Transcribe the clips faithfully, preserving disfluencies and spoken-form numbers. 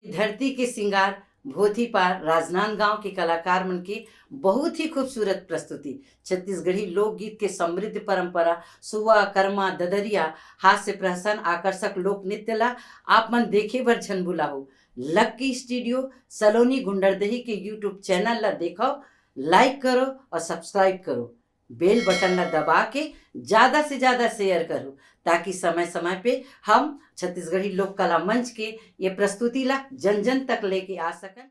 धरती के सिंगार भोथी पार राजनांदगांव के कलाकार मन के बहुत ही खूबसूरत प्रस्तुति। छत्तीसगढ़ी लोकगीत के समृद्ध परंपरा, सुआ, करमा, ददरिया, हास्य प्रहसन, आकर्षक लोक नृत्य ला आप मन देखे बर झन भुलाहू। लक्की स्टूडियो सलोनी गुंडरदेही के YouTube चैनल ला देखव, लाइक करो और सब्सक्राइब करो। बेल बटन ला दबा के ज्यादा से ज्यादा शेयर करो, ताकि समय समय पे हम छत्तीसगढ़ी लोक कला मंच के ये प्रस्तुति ला जन जन तक लेके आ सकन।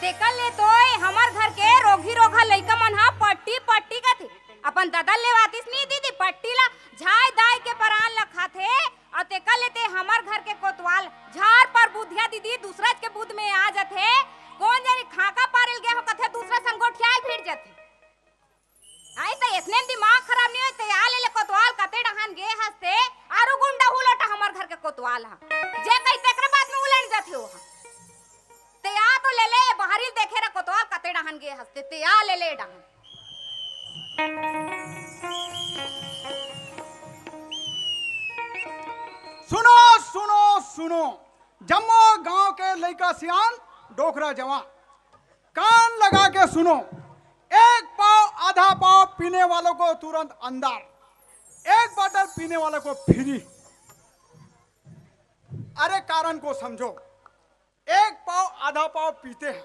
तेकर ले तो ए हमर घर के रोगही रोगहा लइका मन ह पट्टी पट्टी कथे। अपन ददा ले आतिस नी दीदी पट्टी ला, झाय दाय के परान ला खाथे। अउ तेकर ले ते हमर घर के कोतवाल झार पर बुधिया दीदी दूसरा के बुध में आ जथे। कोन जनी खाका पारेल गे हो कथे दूसरा संग गोठियाल भिड़ जथे। आई त एसने में दिमाग खराब नहीं होय, ते आ ले ले कोतवाल कते डहान गे हस ते, आरु गुंडा हुलोटा हमर घर के कोतवाल ह। जे कही तेकरे बाद में उलट जाथे ओहा। ते आ तो ले ले, बाहरी देखे रे कोतवाल कते डहान गे हस ते, ते आ ले ले डहान। सुनो, सुनो, सुनो, जम्मो गांव के लइका सियान, डोकरा जवान, कान लगा के सुनो। एक पाव, आधा पाव पीने वालों को तुरंत अंदर, एक बॉटल पीने वालों को फ्री। अरे, कारण को समझो। एक पाव, आधा पाव पीते हैं,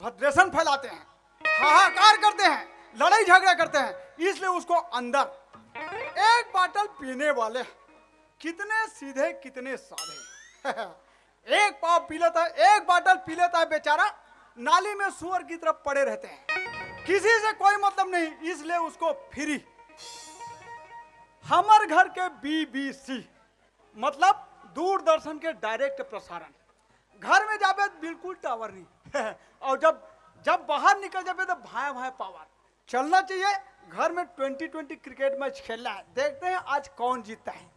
भद्रेशन फैलाते हैं, हाहाकार करते हैं, लड़ाई झगड़ा करते हैं, इसलिए उसको अंदर। एक बॉटल पीने वाले कितने सीधे, कितने साधे। एक पाव पी लेता है, एक बॉटल पी लेता है बेचारा, नाली में सुअर की तरह पड़े रहते हैं, किसी से कोई मतलब नहीं, इसलिए उसको फ्री। हमर घर के बीबीसी, मतलब दूरदर्शन के डायरेक्ट प्रसारण। घर में जाबे त बिल्कुल टावर नहीं। और जब, जब बाहर निकल जाबे त भाए भाए पावर। चलना चाहिए, घर में ट्वेंटी ट्वेंटी क्रिकेट मैच खेलना है, देखते हैं आज कौन जीतता है।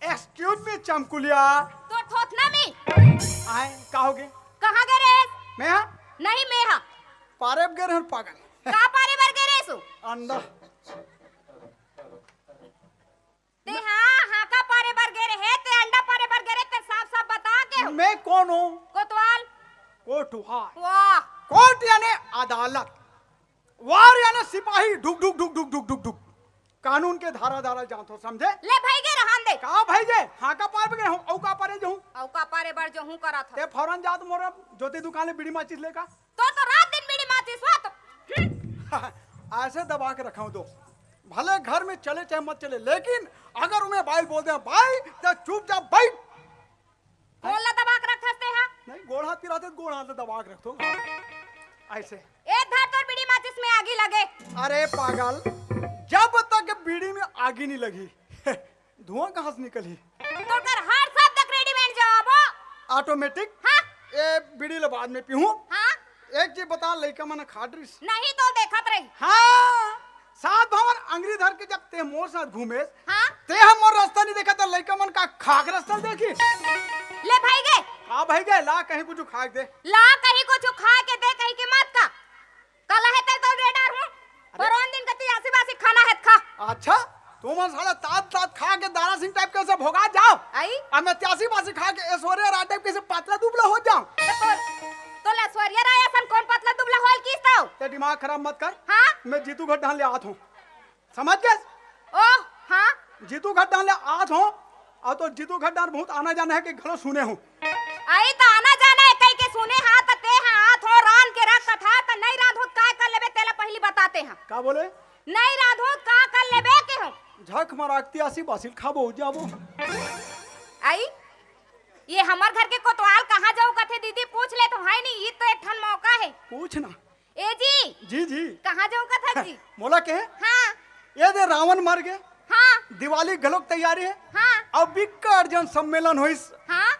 एक्सक्यूज मी चमकुलिया। तो थोथना मी। आए, का हो गे? कहाँ गे रे? मैं हा? नहीं, मैं हा। पारे बर गे रहेंव पागल। का पारे बर गे रहेस? अंडा। ते हा, हाका पारे बर गे रहे, ते अंडा पारे बर गे रहे, ते साफ साफ बता के हो। मैं कौन हूँ? कोतवाल। कोटवाल। वाह। कोर्ट यानी अदालत, वार यानी सिपाही, ढुक ढुक ढुक ढुक ढुक ढुक ढुक। कानून के धारा धारा जानथों, समझे? ले भई गे रहन दे। का भई गे? हाका पारे बर गे हूँ, अउ का पारे जाहूँ? अउ का पारे बर जाहूँ करत हस? ते फौरन जा तो मोर ज्योति दुकान ले बीड़ी माचिस ले का। तो, तो रात दिन बीड़ी माचिस हुआ तो। हम्म। ऐसे दबा के रखा हूँ तो। भले घर में चले चाहे मत चले, लेकिन अगर उमें बाई ल बोल दे, "बाई, ते चुपचाप बइठ।" गोड़ ला दबा के रखथस ते हा? नहीं, गोड़ हाथ पिराथे तो गोड़ हाथ ला दबा के रखथों। ऐसे। ए धर तोर बीड़ी माचिस में आगी लगे। अरे पागल, जब तक बीड़ी में आगी नहीं लगी, धुआं कहाँ से निकलही? तोर कर हर शब्द के रेडीमेड जवाब हो। ऑटोमेटिक? हाँ। ए, बीड़ी ल बाद में पीहूं। हाँ। एक चीज बता, लइका मन खात रहिस? नहीं तो देखत रही। हाँ, सात भवन अंगरी धर के जब ते मोर साथ घूमेस, हाँ। ते ह मोर रास्ता नहीं देखा, त लइका मन का खाक रास्ता देखी? ले भई गे। का भई गे? ला कहीं कुछ खा के दे। ला कहीं कुछ खा के दे, कहीं के मत का। काला हे तेल तो दे डार हूँ। अरे। परोन दिन कती आसी बासी खाना हे खा। अच्छा, तुमन साला तात तात खा के दारा सिंह टाइप के से भोगा जाओ। आई? अब मैं त्यासी बासी खा के ऐश्वर्या राय टाइप के से पतला दुबला हो जाओ। तो तोल, तोल ऐश्वर्या राय असन कौन पतला दुबला होल किस तो? ते दिमाग खराब मत कर। हाँ? मैं जीतू घर ढान ले आत हूँ। समझ गेस? ओ, हाँ। जीतू घर ढान ले आत हूँ। अउ तो जीतू घर ढान बहुत आना जाना हे कि घलो सुने हूँ। आई त आना जाना हे कहि के सुने हा, त ते हा आत हो रांध के रखत हा, त नहीं रांधो त का कर लेबे, तेला पहिली बताते हा। का बोले? नहीं रांधो त का कर लेबे के हो? झक मराकती आसी बासिल खाबो जाबो। आई, ये हमर घर के कोतवाल कहाँ जाऊ कथे दीदी, पूछ ले तो है नहीं, ये तो एक ठन मौका हे। पूछ ना। ए जी। जी, जी। कहाँ जाऊँ कथक जी? मोला के? हाँ। ये दे रावण मर गे। हाँ। दिवाली घलोक तैयारी हे। हाँ। अउ बिक्कट जन सम्मेलन होइस। हाँ।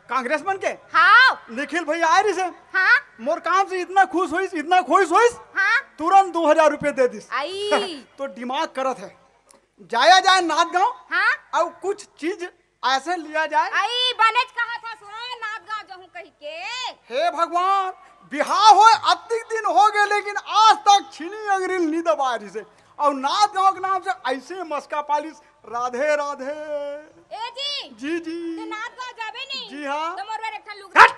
कांग्रेस मन के। हाँ। निखिल भैया आए रहिस हे। हाँ। मोर काम से इतना खुश होइस, इतना खुश होइस। हाँ। तुरंत दो हजार रुपये दे दिस। आई। तो दिमाग करत हे। जाया जाए नांदगांव। हाँ। अउ कुछ चीज ऐसे लिया जाए। आई, बनेच कहा था, सुन, नांदगांव जाहूं कहि के। हे भगवान, बिहाव होय अतिक दिन हो गए, लेकिन आज तक छीनी अंगरी ल नी दबाय रहिस हे। अउ नांदगांव के नाम से अइसे मस्का पालिस। राधे राधे। ए जी, जी जी। ते नांदगांव जाबे नहीं? जी हाँ। तो मोर बर एक ठन लुगरा। हट!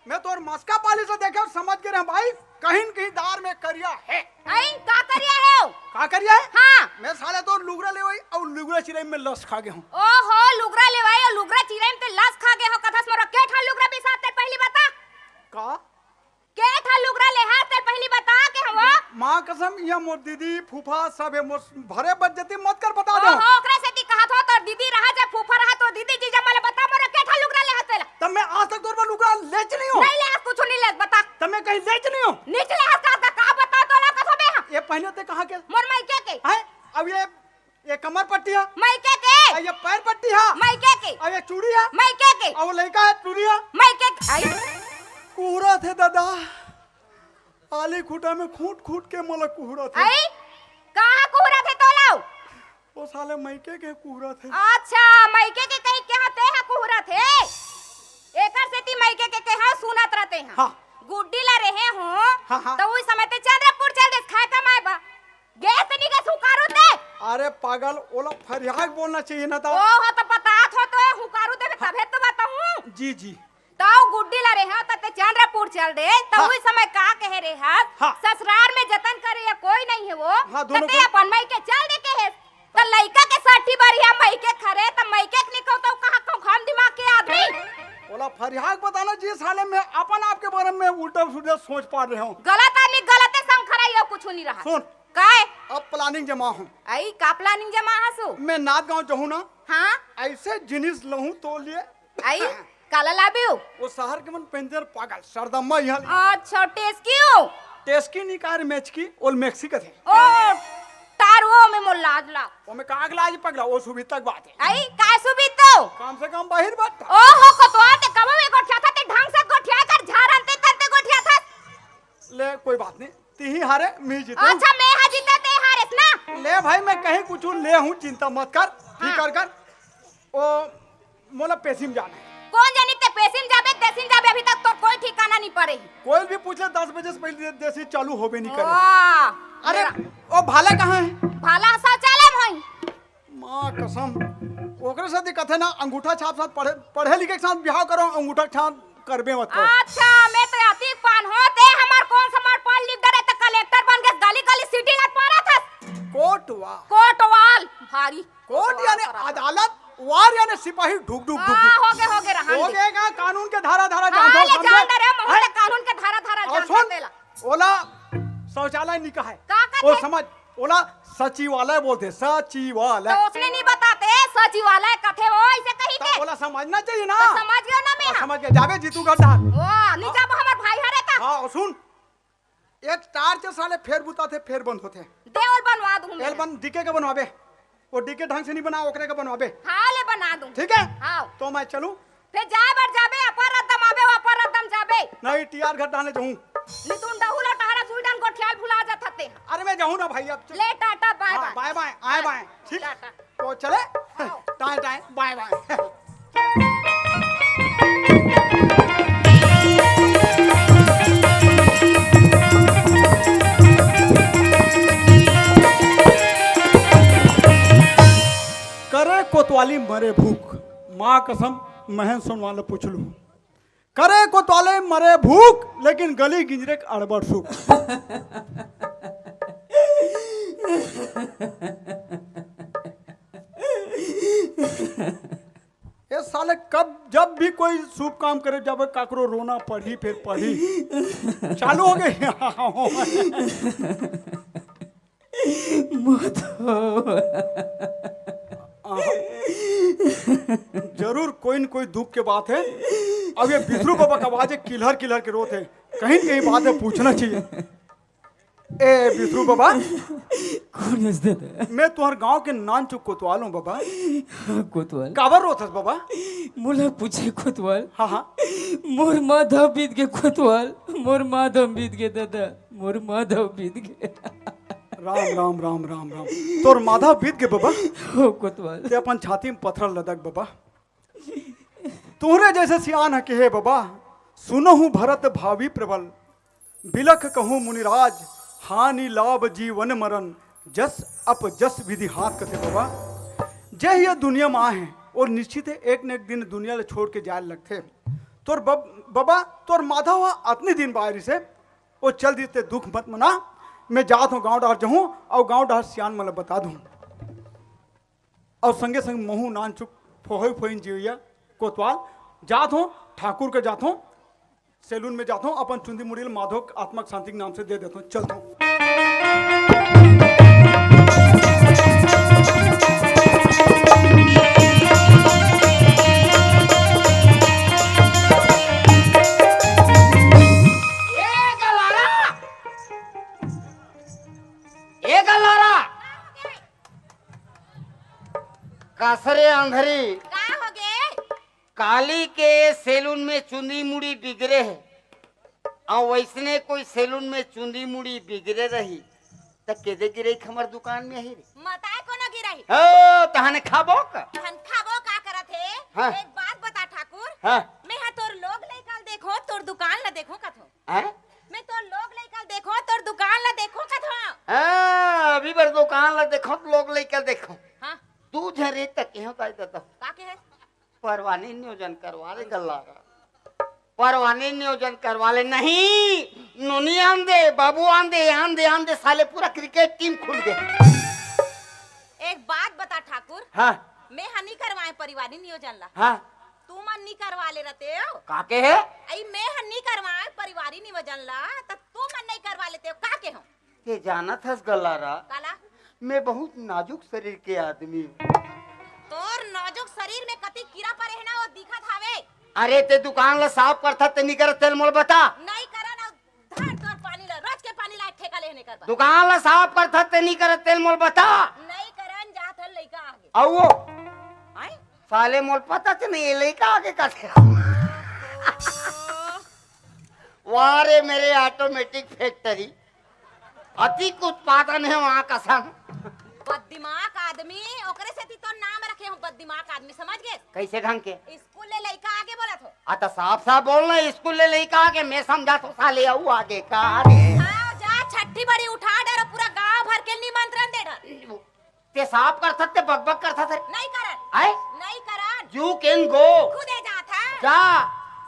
मैं तोर मस्का पालिस ल देखे अउ समझ गे रहेंव भाई, कहीं न कहीं दार में करिया हे। अई, का करिया हे ओ? का करिया हे? हाँ। मैं साले तोर लुगरा लेवई अउ लुगरा चिरई में लस खा गे हंव। ओहो, लुगरा लेवई अउ लुगरा चिरई में ते लस खा गे हंव, कथस मोर के ठन लुगरा बिसात ते पहिली बता। का? के ठन लुगरा लेहस ते पहिली बता के हंव। माँ कसम, ये मोर दीदी, फूफा सब हे, मोर भरे बज्जती मत कर, बता दो। ओहो, ओकरे सेती कहत हंव, तोर दीदी रहा चाहे फूफा रहा, तोर दीदी जीजा मन ल बता मोर के ठन लुगरा लेहस तेला। तब मैं आज तक तोर बर लुगरा लेच नहीं हंव। नहीं लेहस, कुछु नहीं लेहस, बता। तब मैं कहीं लेच नहीं हंव। नीच लेहस का, का, का बता तोला कथों बे हाँ। ये पहिने ते कहाँ के? मोर मइके के। हैं? अब ये, ये कमर पट्टी हे। मइके के। अब ये पैर पट्टी हे। मइके के। अब ये चूड़ी हे। मइके के। अब वो लइका हे, चूड़ी हे। मइके के। आई। कुहरत हे दादा। आली खूंटा में खूंट खूंट के मोला कुहरत हे। आई? कहाँ कुहरत हे तोला? ओ साले मइके के कुहरत हे। अच्छा, मइके के कहीं के हा ते हा कुहरत हे। एकर सेती मइके के कहे हंव सुनत रते हंव। हाँ। गुड्डी ला रहे हंव, हाँ, हाँ। त उही समय ते चंद्रपुर चल देस खाए कमाए बर। गेस ते नहीं गेस हुंकारू ते। अरे पागल, ओला फरिया के बोलना चाहिए ना त। ओहो, त बतात हों तो हुंकारू देबे तभे तो बताहूं। जी, जी। तव गुड्डी ला रहे हंव, त ते चंद्रपुर चल दे, त हाँ। उही समय का कहे रहे हस, हाँ। ससुराल में जतन करे या कोई नहीं हे वो, हाँ, त दोनों ते को अपन मइके चल दे कहे हस। त लइका के साटी बारी हे मइके खरे, त मइके के निकल तो कहाँ कहूं हम दिमाग के आदमी। ओला फरिया के बताना जी साले, मैं अपन आप के बारे में उल्टा सुल्टा सोच पा रहे हंव। गलत आदमी गलते संग खरा, ये कुछु नहीं रहा। सुन। काय? अब planning जमा हंव। आई, का planning जमा हस ओ? मैं नांदगांव जाहूं ना। हाँ। अइसे जिनिस लहूं तोर लिए। आई, काला लाबे ओ? ओ शहर के मन पहिनथे पागल, सरदम्मा इहाँ ले। अच्छा, टेस्की ओ? टेस्की नहीं का रे, मेचकी, ओला मेक्सी कथे। ओ, टार ओ में मोर लाज ला। ओमे का के लाज पगला, ओ सुबिता के बात हे। आई, का सुबिता ओ? कम से कम बाहिर बात। ओहो, कोतवाल ते कबो में गोठियाथस ते ढंग से गोठिया कर, झारन ते तरते गोठियाथस। ले, कोई बात नहीं, तिही हारे, मैं जीतहूं। अच्छा, मैं हा जीते, ते हारेस ना? ले भाई, मैं कहीं कुछु ले हूं, चिंता मत कर, हाँ। फिकर कर। ओ, मोला पेशी में जाना हे। कोन जनी ते पेशी में जाबे, तेशी में जाबे, अभी तक तोर कोई ठिकाना नहीं पड़े हे। कोई भी पूछ ले, दस बजे से पहले दे-, देशी चालू होबे नहीं करे। वाह, अरे, मेरा ओ भाला कहाँ हे? भाला शौचालय में होही। माँ कसम, ओकरे सेती कथे ना, अंगूठा छाप साथ पढ़े, पढ़े लिखे के साथ बिहाव करो, अंगूठा छाप करबे मत करो। अच्छा, मैं तो अतिक पान हों, ते हमर कौन सा मार पढ़ लिख डरे, त कलेक्टर बन गेस, गली गली सीटी लग पा रहा था। कोटवाल। कोटवाल, भारी। कोर्ट यानी अदालत, वार यानी सिपाही, ढुक, ढुक, ढुक, हाँ, ढुक। हो गे, हो गे, रहन हो दे। गे का कानून के धारा, धारा हाँ, जानथों, ले समझे? जान दे रे, महूं हैं? ले कानून के धारा, धारा अउ जानथों सुन, तेला। ओला शौचालय नहीं कहे। का कथे? ओ समझ, ओला सचिवालय बोलथे, सचिवालय। त ओसने नहीं बताते, सचिवालय कथे ओ, अइसे कही त के। ओला समझना चाहिए ना। त समझ गेंव ना मैं। हाँ, समझ गेंव। जाबे जीतू घर डाहर। ओ, नहीं जाबो, हमर भाई हरे का। हाँ, अउ सुन, एक टार च साले फेर बुताथे, फेर बंद होथे। दे ओला बनवा दूं मैं। एला बन, डीके के बनवाबे। ओ डीके ढंग से नहीं बना, ओकरे के बनवाबे। हाँ, ले बना दूं। ठीक हे? हाँ। त मैं चलूं? फेर जाए बर जाबे, अपर रद्दम आबे, ओ अपर रद्दम जाबे। नहीं, टीआर घर डाहर जाहूं। नहीं, तुम डहू ला टहरा सुई डाहर गोठियाय भुला जाथस ते। अरे, मैं जाहूं ना भाई, अब चल। ले, टाटा, बाय हाँ, बाय। बाय बाय, आए बाय। ठीक? टाटा। तो चले? हाँ। टाए, टाए, बाय बाय। करे कोतवाली मरे भूख, माँ कसम, महन सोनवाल पूछ लूं। करे कोतवाली मरे भूख, लेकिन गली गिंजरे के अड़बड़ सुख। ए साले, कब, जब भी कोई शुभ काम करे, जब काकरो रोना पड़ही, फेर पड़ही। चालू हो गे। माधव। आहा। जरूर कोई न कोई दुख के बात हे। अब ये बिसरू बाबा के आवाज हे, किलहर किलहर के रोथे। कहीं न कहीं बात हे, पूछना चाहिए। ए बिसरू बाबा। कोन हस दादा? मैं तुंहर गांव के नानचुक कोतवाल हूं बाबा। हाँ, कोतवाल। काबर रोथस बाबा? मोला पूछे कोतवाल। हाँ, हाँ। मोर माधव बीत गे कोतवाल, मोर माधव बीत गे दादा, मोर माधव बीत गे। राम, राम, राम, राम, राम। तोर माधव बीत गे बाबा? हो कोतवाल। ते अपन छाती में पत्थर लदक बाबा। तुंहरे जइसे सियान ह केहे बाबा, सुनहु भरत भावी प्रबल, बिलख कहूं मुनिराज, हानि लाभ जीवन मरन, जस अप जस विधि हाथ कथे बबा, जे ह ये दुनिया म आए हे, वो निश्चित हे एक न एक दिन दुनिया ल छोड़ के जाए लगथे। तोर बब-, बबा, तोर माधव ह अतनी दिन बाय रिसे, वो चल दिस, ते दुख मत मना। मैं जात हूँ गाँव डहर जहूँ, अउ गाँव डहर सियान मन ल बता दूँ। अउ संगे संग महू नानचुक फोहई फोहिन जीविया कोतवाल, जात हूँ, ठाकुर के जात हूँ, सैलून में जात हूँ, अपन चुंदी मुड़ी ल माधव आत्मा के शांति के नाम से दे देत हूँ, चलत हूँ। ए गलारा! ए गलारा! कसरे अंधरी, का होगे? काली के सैलून में चुंदी मुड़ी बिगड़े हे, अउ वैसने कोई सैलून में चुंदी मुड़ी बिगड़े रही, त केदे गिरही हमर दुकान में ही रे? मताए कोनो गिरही? ओ, तहन खाबो का? तहन खाबो का करत हे? हाँ। एक बात बता ठाकुर, हाँ। मैं हा तोर लोग लइका ल देखो, तोर दुकान ला देखो कथो। हैं? मैं तोर लोग लइका ल देखो, तोर दुकान ला देखो कथो। हाँ, अभी बर दुकान ला देखो, लोग लइका ल देखो। हाँ। दू झन रे तक के हो, ताई दादा। का के हे? परवानी नियोजन करवा ले गल्ला। परवानी नियोजन करवा ले, नहीं, नोनी आन दे, बाबू आन दे, आन दे, आन दे, साले पूरा क्रिकेट टीम खुल गे। एक बात बता ठाकुर, हाँ। मैं हा नी करवाए परिवारी नियोजन ला। हाँ। तू मन नी करवा ले रते हो। का के हे? अई मैं हा नी करवाए परिवारी नियोजन ला, त तू मन नहीं करवा लेते हो, का के हो? ते जानत हस गलारा, काला? मैं बहुत नाजुक शरीर के आदमी हूँ। तोर नाजुक शरीर में कति कीरा परे हे ना, वो दिखत हावे। अरे ते दुकान ला साफ करथस ते नी करत, तेला मोला बता। नहीं करन, अउ धर तोर पानी ला, रोज के पानी ला एक ठेका लेने कर बा। दुकान ला साफ करथस ते नी करत, तेला मोला बता। नहीं करन, जात हन लइका आगे। अउ वो? आय? साले मोला पता च नहीं, ये लइका आगे का थे। वाह रे मेरे ऑटोमेटिक फैक्ट्री, अतिक उत्पादन हे वहाँ कसम। बददिमाग आदमी, ओकरे सेती तो नाम रखे हो बददिमाग आदमी, समझ गे? कैसे ढंग के? स्कूल ले लइका आगे बोलत हो। आ, त साफ साफ बोल ना, स्कूल ले लइका आगे, मैं समझा तो साले अउ आगे का आगे। हाँ, जा छट्ठी बड़ी उठा डरो, पूरा गांव भर के निमंत्रण दे डर। ते साफ करथस ते बकबक करथस रे। नहीं करन। आय? नहीं करन। You can go। खुदे जात है। जा।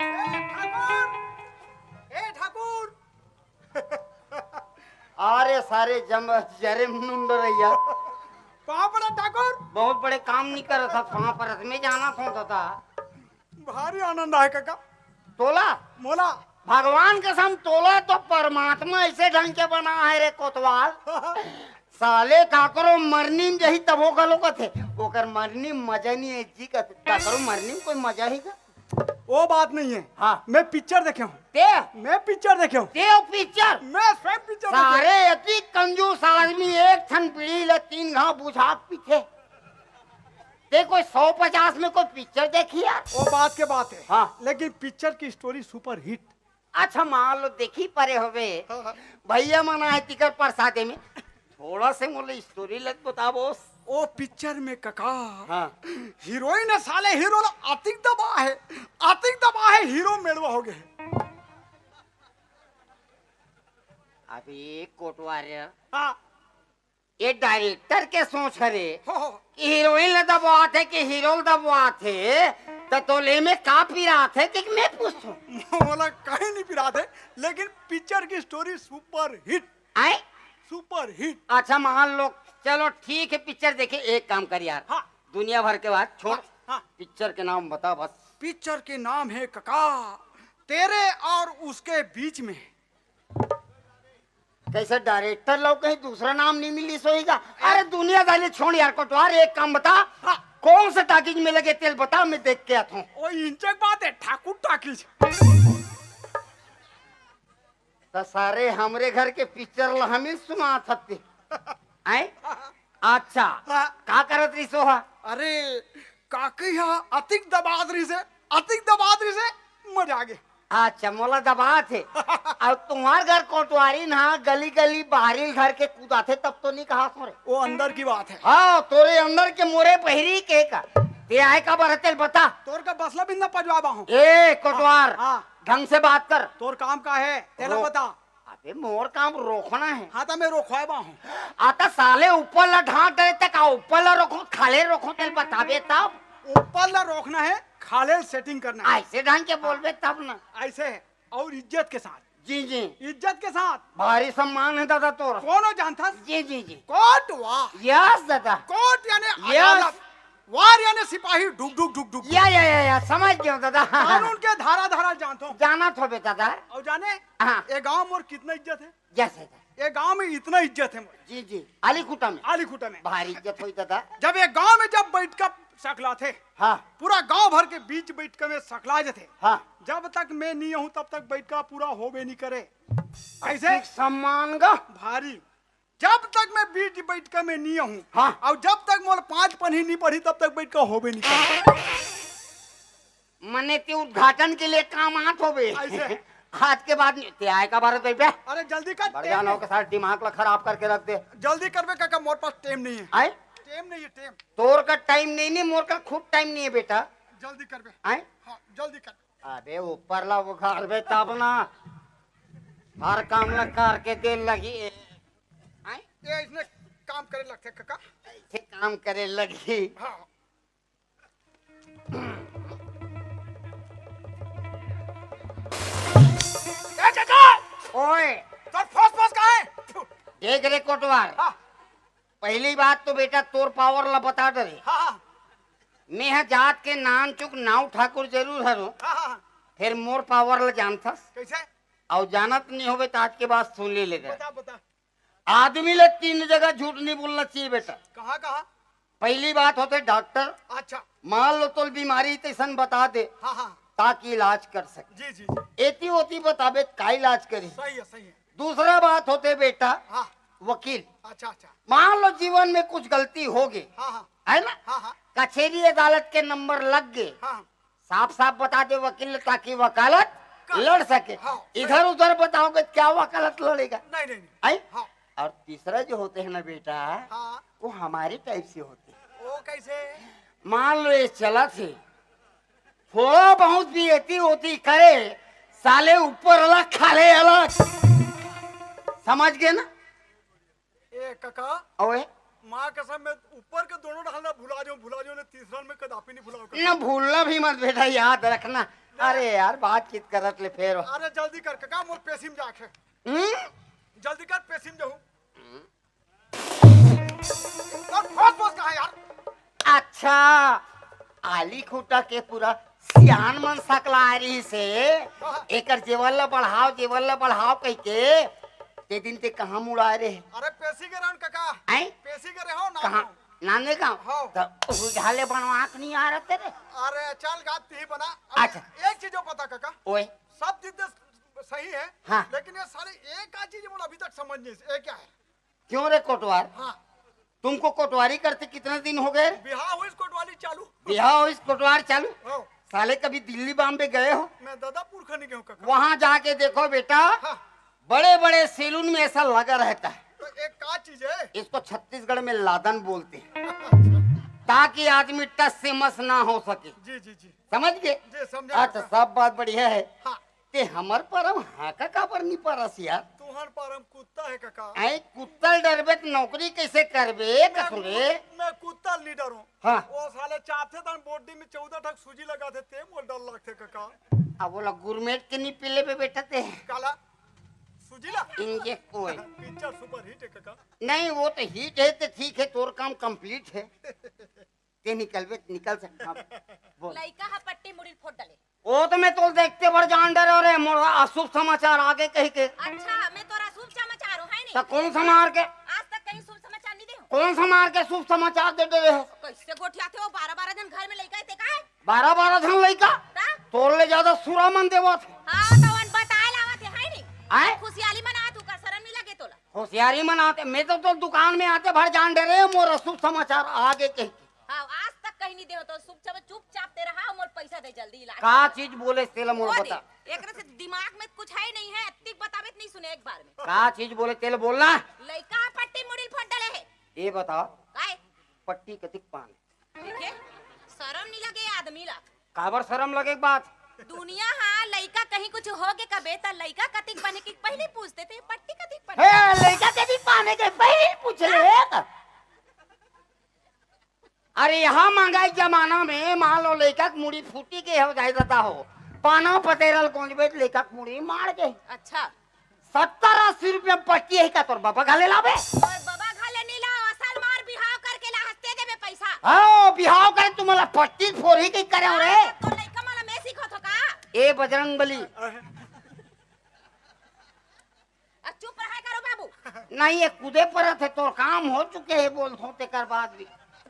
ए ठाकुर, ए ठाकुर। अरे सारे जम-, जरे मुंडो रहिया। पाँव पड़ा ठाकुर। बहुत बड़े काम नहीं करत हस, पाँव परत में जाना था दादा। भारी आनंद आए काका। तोला? मोला। भगवान कसम, तोला तो परमात्मा ऐसे ढंग के बना है रे कोतवाल। साले काकरो मरनी में जही तभो घलो कथे, ओकर मरनी में मजा नहीं है जी कथे। काकरो मरनी में कोई मजा ही का? वो बात नहीं है। हाँ। मैं पिक्चर देखे हूँ। ते? मैं पिक्चर देखे हूँ। ते वो पिक्चर? मैं स्वयं पिक्चर देखे हूँ। सारे अति कंजूस आदमी एक ठन बीड़ी ले तीन घाव बुझा के पीथे। ते कोई सौ पचास में कोई पिक्चर देखी यार? वो बात के बात है। हाँ। लेकिन पिक्चर की स्टोरी सुपर हिट। अच्छा, मान लो देखी परे होवे। हाँ, हाँ। भैया मन आए तिकर प्रसादे में। थोड़ा से मोला स्टोरी लग बताबो। ओ पिक्चर में कका। हाँ। हीरोइन साले हीरो ला अतिक दबा है, अतिक दबा है, हीरो मेड़वा हो गए। अभी कोटवार। हाँ। ये डायरेक्टर के सोच हरे हो, हो। कि हीरोइन ल दबवात हे कि हीरो ल दबवात हे, त तोले में का पिरात हे कि मैं पूछूं? मोला कहीं नहीं पिरात हे, लेकिन पिक्चर की स्टोरी सुपर हिट। आय? Super hit. अच्छा, मान लो, चलो ठीक है, पिक्चर देखे, एक काम कर यार, हाँ। दुनिया भर के बात छोड़, हाँ, हाँ। पिक्चर के नाम बता बस। पिक्चर के नाम है कका, तेरे और उसके बीच में। कैसे डायरेक्टर लोग कहीं दूसरा नाम नहीं मिली सोई का? अरे दुनियादारी छोड़ यार कोटवार, एक काम बता, हाँ। कौन से टाकीज में लगे तेल बता, मैं देख के आता हूँ। ओ इंचक बात है, ठाकुर टाकीज। त सारे हमरे घर के पिक्चर ला हमी सुना सकते। आय? अच्छा, हाँ। का करत रहिसो हा? अरे, काकी हा अतिक दबात रहिसे, अतिक दबात रहिसे, मजा आ गे। अच्छा, मोला दबात हे। अउ तुम्हार घर कोटवारी ना गली गली बाहरी धर के कूदाथे, तब तो नहीं कहा सो रे। वो अंदर की बात है। हाँ, तोरे अंदर के मोरे बहिरी के का। ते आए का बर तेल बता। तोर का बसला बिंदा पजवाबा हूँ। ए, कोटवार, हाँ, हाँ। ढंग से बात कर। तोर काम का है, तेला वो बता। अब ए, मोर काम रोकना हे। हाँ, त मैं रोकवाए बा हूँ। आ, त साले ऊपर ला ढांक डरे, त का ऊपर ला रोकहूँ, खाले रोकहूँ, तेला बताबे तब। ऊपर ला रोकना हे, खाले ल setting करना हे। अइसे ढंग के बोलबे तब ना। अइसे हे, अउ इज्जत के साथ। जी, जी। इज्जत के साथ। भारी सम्मान हे दादा तोर। कोनो जानथस? जी, जी, जी। कोटवार। Yes दादा। कोट याने Yes। अदालत। वार याने सिपाही, डुग, डुग, डुग, डुग। या, या, या, या, समझ गेंव दादा। कानून के धारा, धारा जानथों। जानत होबे दादा। अउ जाने, हाँ। ए गांव मोर कितना इज्जत हे? Yes दादा। ए गांव में इतना इज्जत हे मोर। जी, जी। आली खूंटा में। आली खूंटा में। भारी इज्जत होही दादा। जब ए गांव में जब बइठका सकलाथे, हाँ। पूरा गांव भर के बीच बइठका में सकला जाथे। हाँ। जब तक मैं नी आहूं, तब तक बइठका पूरा होबे नी करे। अइसे? सम्मान गा। भारी। जब तक मैं बीच बइठका में नी आहूं, हाँ। अउ जब तक मोला पांच पनही नी पड़ही, तब तक बइठका होबे नी करे। मने ते उद्घाटन के लिए काम आत होबे। अइसे। आज के बाद नी, ते आय काबर बे? अरे जल्दी कर, बढ़ time जाना नहीं। के साथ दिमाग ला खराब करके रख दे। जल्दी करबे कका, मोर पास time नहीं हे। आय? Time नहीं हे, time। तोर का time नहीं, नहीं, मोर का खुद time नहीं हे बेटा। जल्दी करबे। आय? हाँ, जल्दी कर। अबे ऊपर ला उघारबे तब ना। हर काम ला करके दे लगही। आय? ए, अइसने काम करे लगथे कका। अइसे काम करे लगही। हाँ। ए, चाचा! ओए! तोर फौस फौस कहाँ हे? देख रे कोटवार, हाँ। पहली बात तो बेटा तोर power ला बता डरे। हाँ, हाँ। मैं ह जात के नानचुक नाऊ ठाकुर जरूर हरों, हाँ, हाँ, हाँ। फेर मोर power ला जानथस? कइसे? अउ जानत नहीं होबे त आज के बाद सुन ले लेगा। बता, बता। आदमी ले तीन जगह झूठ नहीं बोलना चाहिए बेटा। कहाँ, कहाँ? पहली बात होथे डॉक्टर, अच्छा। मान लो तोल बीमारी तइसन बता दे, हाँ, हाँ। ताकि इलाज कर सके। जी, जी, जी। एती ओती बताबे त का इलाज करी? सही हे, सही हे। दूसरा बात होथे बेटा, हाँ। वकील। अच्छा, अच्छा। मान लो जीवन में कुछ गलती होगे, हाँ, हाँ। हे ना? हाँ, हाँ। कचेरी अदालत के नंबर लग गे, हाँ। साफ साफ बता दे वकील, ताकि वकालत कर। लड़ सके। हाँ, सही। इधर उधर बताओगे त का वकालत लड़ेगा? नहीं, नहीं, नहीं। हैं? हाँ। अउ तीसरा जो होथे ना बेटा, हाँ। वो हमारे type से होथे। वो कइसे? मान लो ए चलत हे, थोड़ा बहुत भी एती ओती करे, साले ऊपर अलग खाले अलग। समझ गे ना? ए कका, ओए? माँ कसम, मैं ऊपर के दोनों डहर ला भुला जाऊं, भुला जाऊं, ले तीसरा ल मैं कदापि नहीं भुलाओं कका। ना, भूलना भी मत बेटा, याद रखना। अरे यार, बातचीत करत ले फेर। अरे जल्दी कर कका, मोर पेशी म जाके। हम्म? जल्दी कर, पेशी म जाहूं। तोर फौस फौस कहाँ हे यार? अच्छा, आली खूंटा के पूरा सियान मन सकलाय रहिस हे। हाँ। एकर जेवर ला बढ़ाव, जेवर ला बढ़ाव कहिके, ते दिन ते कहाँ मुड़ाय रहे? अरे पेशी गे रहेंव कका। हैं? पेशी गे रहेंव ना। कहाँ? नांदेगांव? हाँ। त उधाले बनवा के नहीं आ रहे तेरे? अरे चल गा, तिही बना। अब अच्छा। एक चीज अउ बता कका। ओए। सब चीज तो सही हे, हाँ। लेकिन ये साले एक आध चीज मोला अभी तक समझ नहीं हे, ये क्या हे? क्यों रे कोटवार? हाँ। तुमको कोटवारी करते कितना दिन हो गए? बिहाव होइस कोटवारी चालू। बिहाव होइस कोटवार चालू? हाँ। साले कभी दिल्ली बॉम्बे गए हो? मैं दादा पुरखा नहीं गया हूँ कका। वहाँ जाके देखो बेटा, हाँ। बड़े बड़े सैलून में ऐसा लगा रहता है। तो एक का चीज हे? इसको छत्तीसगढ़ में लादन बोलते हैं। ताकि आदमी टस से मस ना हो सके। जी, जी, जी। समझ गए? जी, समझा अच्छा, कका। सब बात बढ़िया हे। हाँ। ते हमर परम हाका काबर नी पारस यार? तुहर परम कुत्ता हे कका। आय, कुत्ता ल डरबे त नौकरी कइसे करबे, मैं कसुरे? कु-, मैं कुत्ता ल नी डरों। हाँ। वो साले चापथे तहन body में चौदह ठक सूजी लगाथे, ते मोर डर लगथे कका। अब ओला गुरमेट के नी पी लेबे बेटा ते। काला? सूजी ला? Inject ओए। Picture super hit हे कका। नहीं, वो तो hit हे, ते ठीक हे, तोर काम complete हे। ते निकलबे, निकल सकता। बोल। लइका ह पट्टी मुड़ी ल फोड़ डले। ओ तो मैं तोल देखते भर जान डरे रे, मोर अशुभ समाचार आगे कहिके। अच्छा, मैं तोर अशुभ समाचार हूँ, है नहीं? त कौन समार के? आज तक कहीं शुभ समाचार नहीं दे हूँ। कौन समार के शुभ समाचार दे डरे हो? कइसे गोठियाथे हो, बारह बारह झन घर में लइका हे, ते का हे? बारह बारह झन लइका? त? तोर ले ज्यादा सुरा मन देवत हे। हाँ, त ओन बताय लावत हे, है नहीं? आय? खुशियाली मनात हूँ, का शरम नहीं लगे तोला? होशियारी मनात हे, मैं तो तोर दुकान में आते भर जान डरे, मोर अशुभ समाचार आगे कहिके। हाँ, आज तक कहीं नहीं दे हो तो चुप, चुपचाप ते रहा, मोर पैसा दे जल्दी इलाज का। चीज बोले तेला मोर वो बता। दे, एकरे से दिमाग में कुछ है ही नहीं है, अत्तिक बताबे त नहीं सुने एक बार में। का चीज बोले तेला बोलना। लइका पट्टी मुड़ी ल फोड़ डले हे। ये बताओ। काय? पट्टी कतिक पान? देखे, शरम नहीं लगे आदमी ला। काबर शरम लगे के बात? दुनिया हा लइका कहीं कुछ हो के कबे त लइका कतिक बने के पहले पूछते थे, पट्टी कतिक बने? हे, लइका कतिक बने के पहले पूछ ले। अरे, यहाँ महंगाई के जमाना में मान लो लइका के मुड़ी फूटी के हो जाए रहता हो, पाना पतेरल कोंजबे त लइका के मुड़ी मार के। अच्छा। सत्तर अस्सी रुपया पट्टी है का तोर बाबा घाले लाबे? और बाबा घाले नी ला, असल मार बिहाव करके ला, हंसते देबे पैसा। हाँ, बिहाव करे तू मला पट्टी फोरही के करे हो रे। तो लइका मला मैं सीखो थो का? ए बजरंग बली। आ, चुप रहा करो बाबू। नहीं, ये कूदे परत है, तोर काम हो चुके है, बोल थो तेकर बाद भी।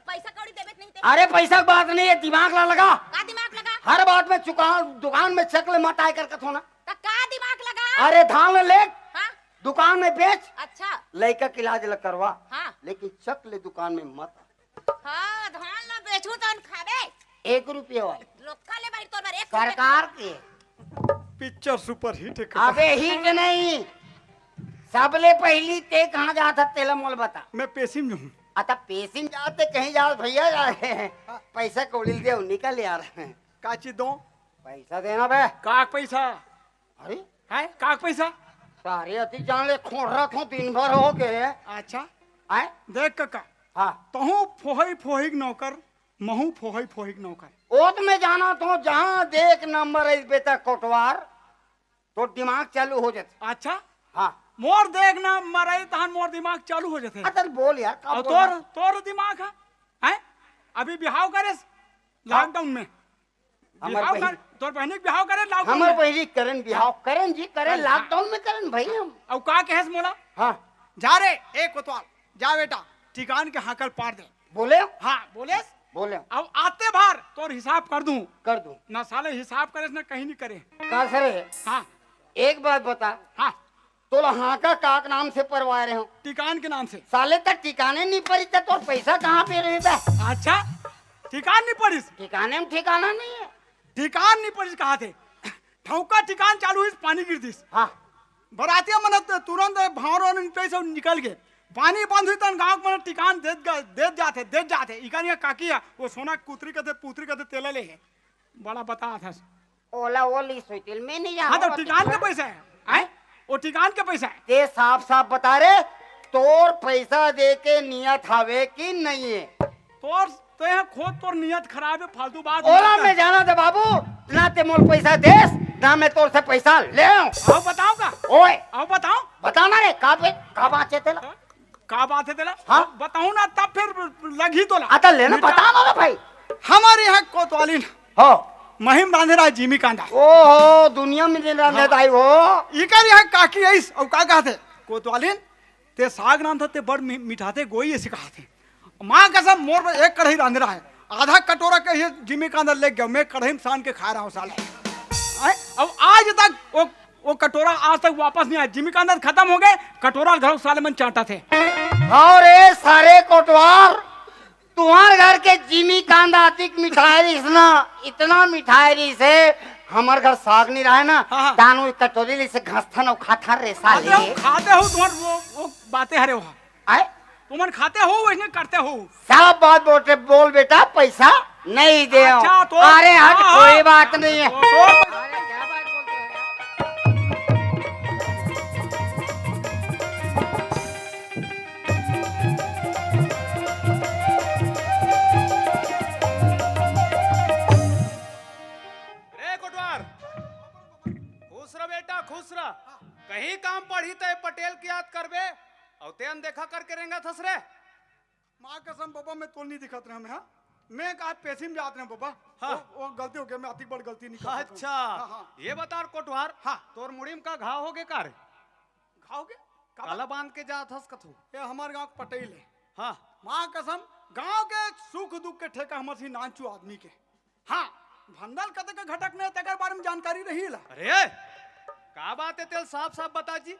पैसा कौड़ी देबे नहीं ते। अरे पैसा के बात नहीं है, दिमाग ला लगा। का दिमाग लगा? हर बात में चुका, दुकान में चेक ले मत आए कर कथो ना। त का दिमाग लगा? अरे धान ले, हाँ? दुकान में बेच, अच्छा। लइका के इलाज ल करवा, हाँ। लेकिन चेक ले दुकान में मत। हाँ, धान ला बेचू तन खाबे। एक रुपये वाली। लोखा ले भाई तोर बर एक रुपये। सरकार के। पिक्चर सुपर हिट है। अबे हिट नहीं, सबले पहली ते कहाँ जात हस तेला मोल बता। मैं पेशी में हूँ। अता पेशी में जाते कहीं जात भैया, जा पैसा कौड़ी दे निकल यार। का चीज दो? पैसा देना बे। का पैसा? अरे? हैं? का पैसा? सारे अति जान ले खोड़ रहा थो दिन भर हो गए। अच्छा। हैं? देख काका। हाँ। तहूँ फोहई फोहई के नौकर, महूँ फोहई फोहई के नौकर। ओ तो मैं जाना थो जहाँ देख नंबर है बेटा कोटवार, तो दिमाग चालू हो जाते। अच्छा। हाँ। मोर देख नंबर है तहन मोर दिमाग चालू हो जाते। अतल बोल यार, का और बोल तोर, रहा? तोर दिमाग है? हैं? अभी बिहाव करेस हाँ। लॉकडाउन में। हमर बिहाव बहिनी। कर, तोर बहिनी के बिहाव करे लॉकडाउन हमर में। बहिनी करन बिहाव, करन जी, करन, हाँ। लॉकडाउन में करन भाई हम। अउ का कहेस मोला? हाँ। जा रे, ए कोतवाल, जा बेटा, टिकान के हाकल पार दे। बोले? हाँ, बोलेस। बोले। अब आते बार तोर हिसाब कर दूं। कर दूं। ना साले हिसाब करेस ना कहीं नहीं करे। का सरे? हाँ। एक बात बता। हाँ। तोला हाका का के नाम से परवाए रहे हो? टिकान के नाम से। साले तक टिकाने नहीं पड़ी त तोर पैसा कहाँ पे रही बे? अच्छा, टिकान नहीं पड़िस? टिकाने में ठिकाना नहीं है। टिकान नहीं पड़िस कहा थे। ठौका टिकान चालू होइस, पानी गिर दिस। हाँ। बरातिया मन त-, तुरंत भांवर वाले निपटे से निकल गए। पानी बंद हुई तन गांव के मन टिकान देत ग-, देत जाते, देत जाते। इकान ये काकी है, वो सोना कुतरी कथे, पुतरी कथे, तेला ले है। बड़ा बता था। ओला ओली सुइतिल में नहीं हाँ, तो जाओ, टिकान के पैसा है, हैं? वो टिकान के पैसा है। ते साफ साफ बता रे, तोर पैसा दे के नियत हवे कि नहीं है? तोर, ते खुद तोर नियत खराब है, फालतू बात ओला मत कर। मैं जाना दे बाबू, ना ते मोल पैसा देस, ना मैं तोर से पैसा ले आऊं। आओ बताओ का? ओए। आओ बताओ। बताना रे, का बे, का बात है तेला? का बात है तेला? हाँ? बताऊं ना तब फिर लगी तोला। अतल लेना, मिटा- बता ना रे भाई। हमारे यहाँ कोतवालिन हो। महिम रांधे रहा जिमी कांदा। ओहो, दुनिया में दिन रांधे हाँ। दाई हो। इकर यहाँ काकी आइस, अउ का कहते? कोतवालिन, ते साग रांधत ते बड़ मि-, मिठाथे गोई ऐसे कहते। माँ कसम मोर बर एक कढ़ाई रांधे रहा है। आधा कटोरा के ये जिमी कांदा ले गया, मैं कढ़ाई में सान के खा रहा हूँ साले। आए? अब आज तक वो, वो कटोरा आज तक वापस नहीं आया। जिमी कांदा खत्म हो गए, कटोरा घर साले मन चाटा थे। और ए सारे कोटवार, तुम्हार घर के जिमी कांदा अतिक मिठाई रहिस ना, इतना मिठाई रहिस है, हमर घर साग नहीं रहे ना, हाँ, हाँ। तानू कटोरी ले से घसथन अउ खाथन रे साले। खाते हो, खाते हो, तुम्हार वो, वो बातें हरे वहाँ। आए? तुमन खाते हो, वैसने करते हो। सब बात बोलते, बोल बेटा, पैसा नहीं दे। अच्छा, तो अरे हट, हाँ, कोई हाँ। बात नहीं है। तो अरे क्या बात बोलते हो यार? रे कोटवार, खुश रह बेटा, खुश रह। कहीं काम पड़ी तो ये पटेल की याद करबे, अउ ते अनदेखा करके रेंगत हस रे। माँ कसम बबा, मैं तोल नहीं दिखत रहे मैं, हाँ? मैं कहा पेशी में जात रहे बबा। हाँ। वो, वो गलती हो गया, मैं अतिक बड़ गलती नहीं कर सकता हूँ। अच्छा। हाँ, हाँ। ये बता कोटवार, हाँ। तोर मुड़ी में का घाव हो गए का रे? घाव के? का काला बांध के जात हस कथू? ये हमारे गांव के पटेल है। हाँ। माँ कसम, गांव के सुख दुख के ठेका हमर सी नानचू आदमी के। हाँ, भंडल कते के घटक ने तेकर बारे में जानकारी रही ला। अरे, का बात है तेल साफ साफ बता जी।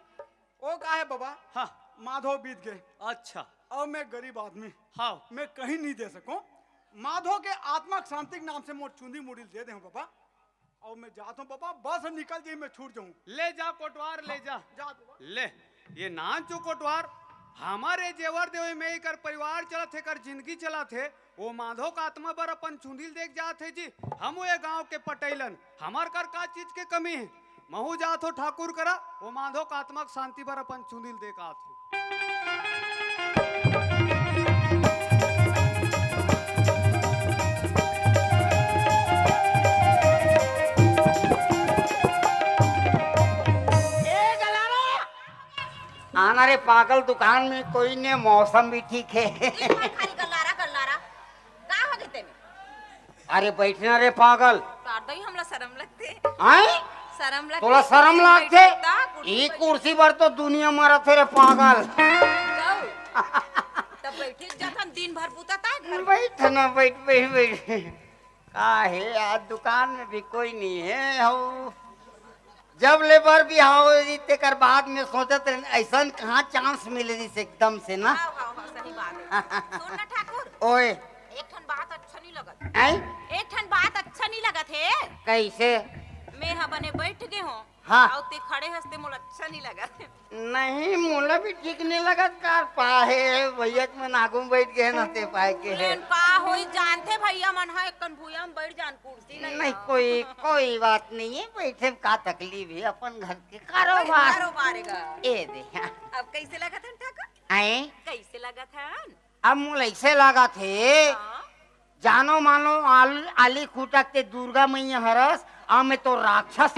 ओ का है बबा? हाँ। माधो बीत गए। अच्छा। और मैं गरीब आदमी। हाँ। मैं कहीं नहीं दे सकूं। माधो के आत्मा के शांति के नाम से मोर चुंदी मुड़ी दे दे हूँ बबा। और मैं जाता हूँ बबा, बस निकल जाई, मैं छूट जाऊँ। ले जा कोटवार, ले हाँ, जा। जा बबा। ले, ये नानचू कोटवार, हमारे जेवर देवे में एकर परिवार चलत हे, एकर जिंदगी चलत हे, ओ माधो का आत्मा बर अपन चुंदिल देख जात हे जी। हम ओ ये गांव के पटैलन, हमर कर का चीज के कमी हे? महू जात हो ठाकुर करा, ओ माधो का आत्मा के शांति बर अपन चुंदिल देख आत हो। ए गलारा, आना रे पागल, दुकान में कोई ने, मौसम भी ठीक है। दिन भर खाली गल्लारा, गल्लारा। का हो गई तेमे? अरे बैठना रे पागल। काट दई, हमला शरम लगथे। आय? शरम लगथे। तोला शरम कुर्सी लगथे? बैठता, कुर्सी ई बैठ- कुर्सी बर तो दुनिया मरत हे रे पागल। जाओ। तब बैठे जाथन, दिन भर बुता ता घर में। बैठ ना, बैठ, बैठ, बैठ। का हे, आज दुकान में भी कोई नहीं है हो। जब ले बर बिहाव होई, तेकर बाद में सोचत रहे, ऐसन कहाँ चांस मिले रहिस एकदम से ना। हाँ, हाँ, हाँ, सही बात है। सुन ना ठाकुर, ओए। एक ठन बात अच्छा नहीं लगत। आय? एक ठन बात अच्छा नहीं लगत हे। कैसे? मैं ह बने बैठ गे हों। हाँ। अउ ते खड़े हस ते मोला अच्छा नहीं लगत हे। नहीं, मोला भी ठीक नहीं लगत कार पाहे भैया के मन आगू में बैठ गए ना ते पाए के है। लेकिन का होई जानथे भैया मन ह एक कन भुइया में बैठ जान कुर्सी नहीं नहीं, है। कोई, कोई बात नहीं है, बैठे में का तकलीफ है, अपन घर के कारोबार। कारोबार है का? ए दे, हाँ। अब कैसे लगत हन ठाकुर? आए? कैसे लगत हन? अब मोला ऐसे लागत हे, हाँ? जानो मानो आल-, आली खूटा के दुर्गा मैया हरस, आ मैं तो राक्षस।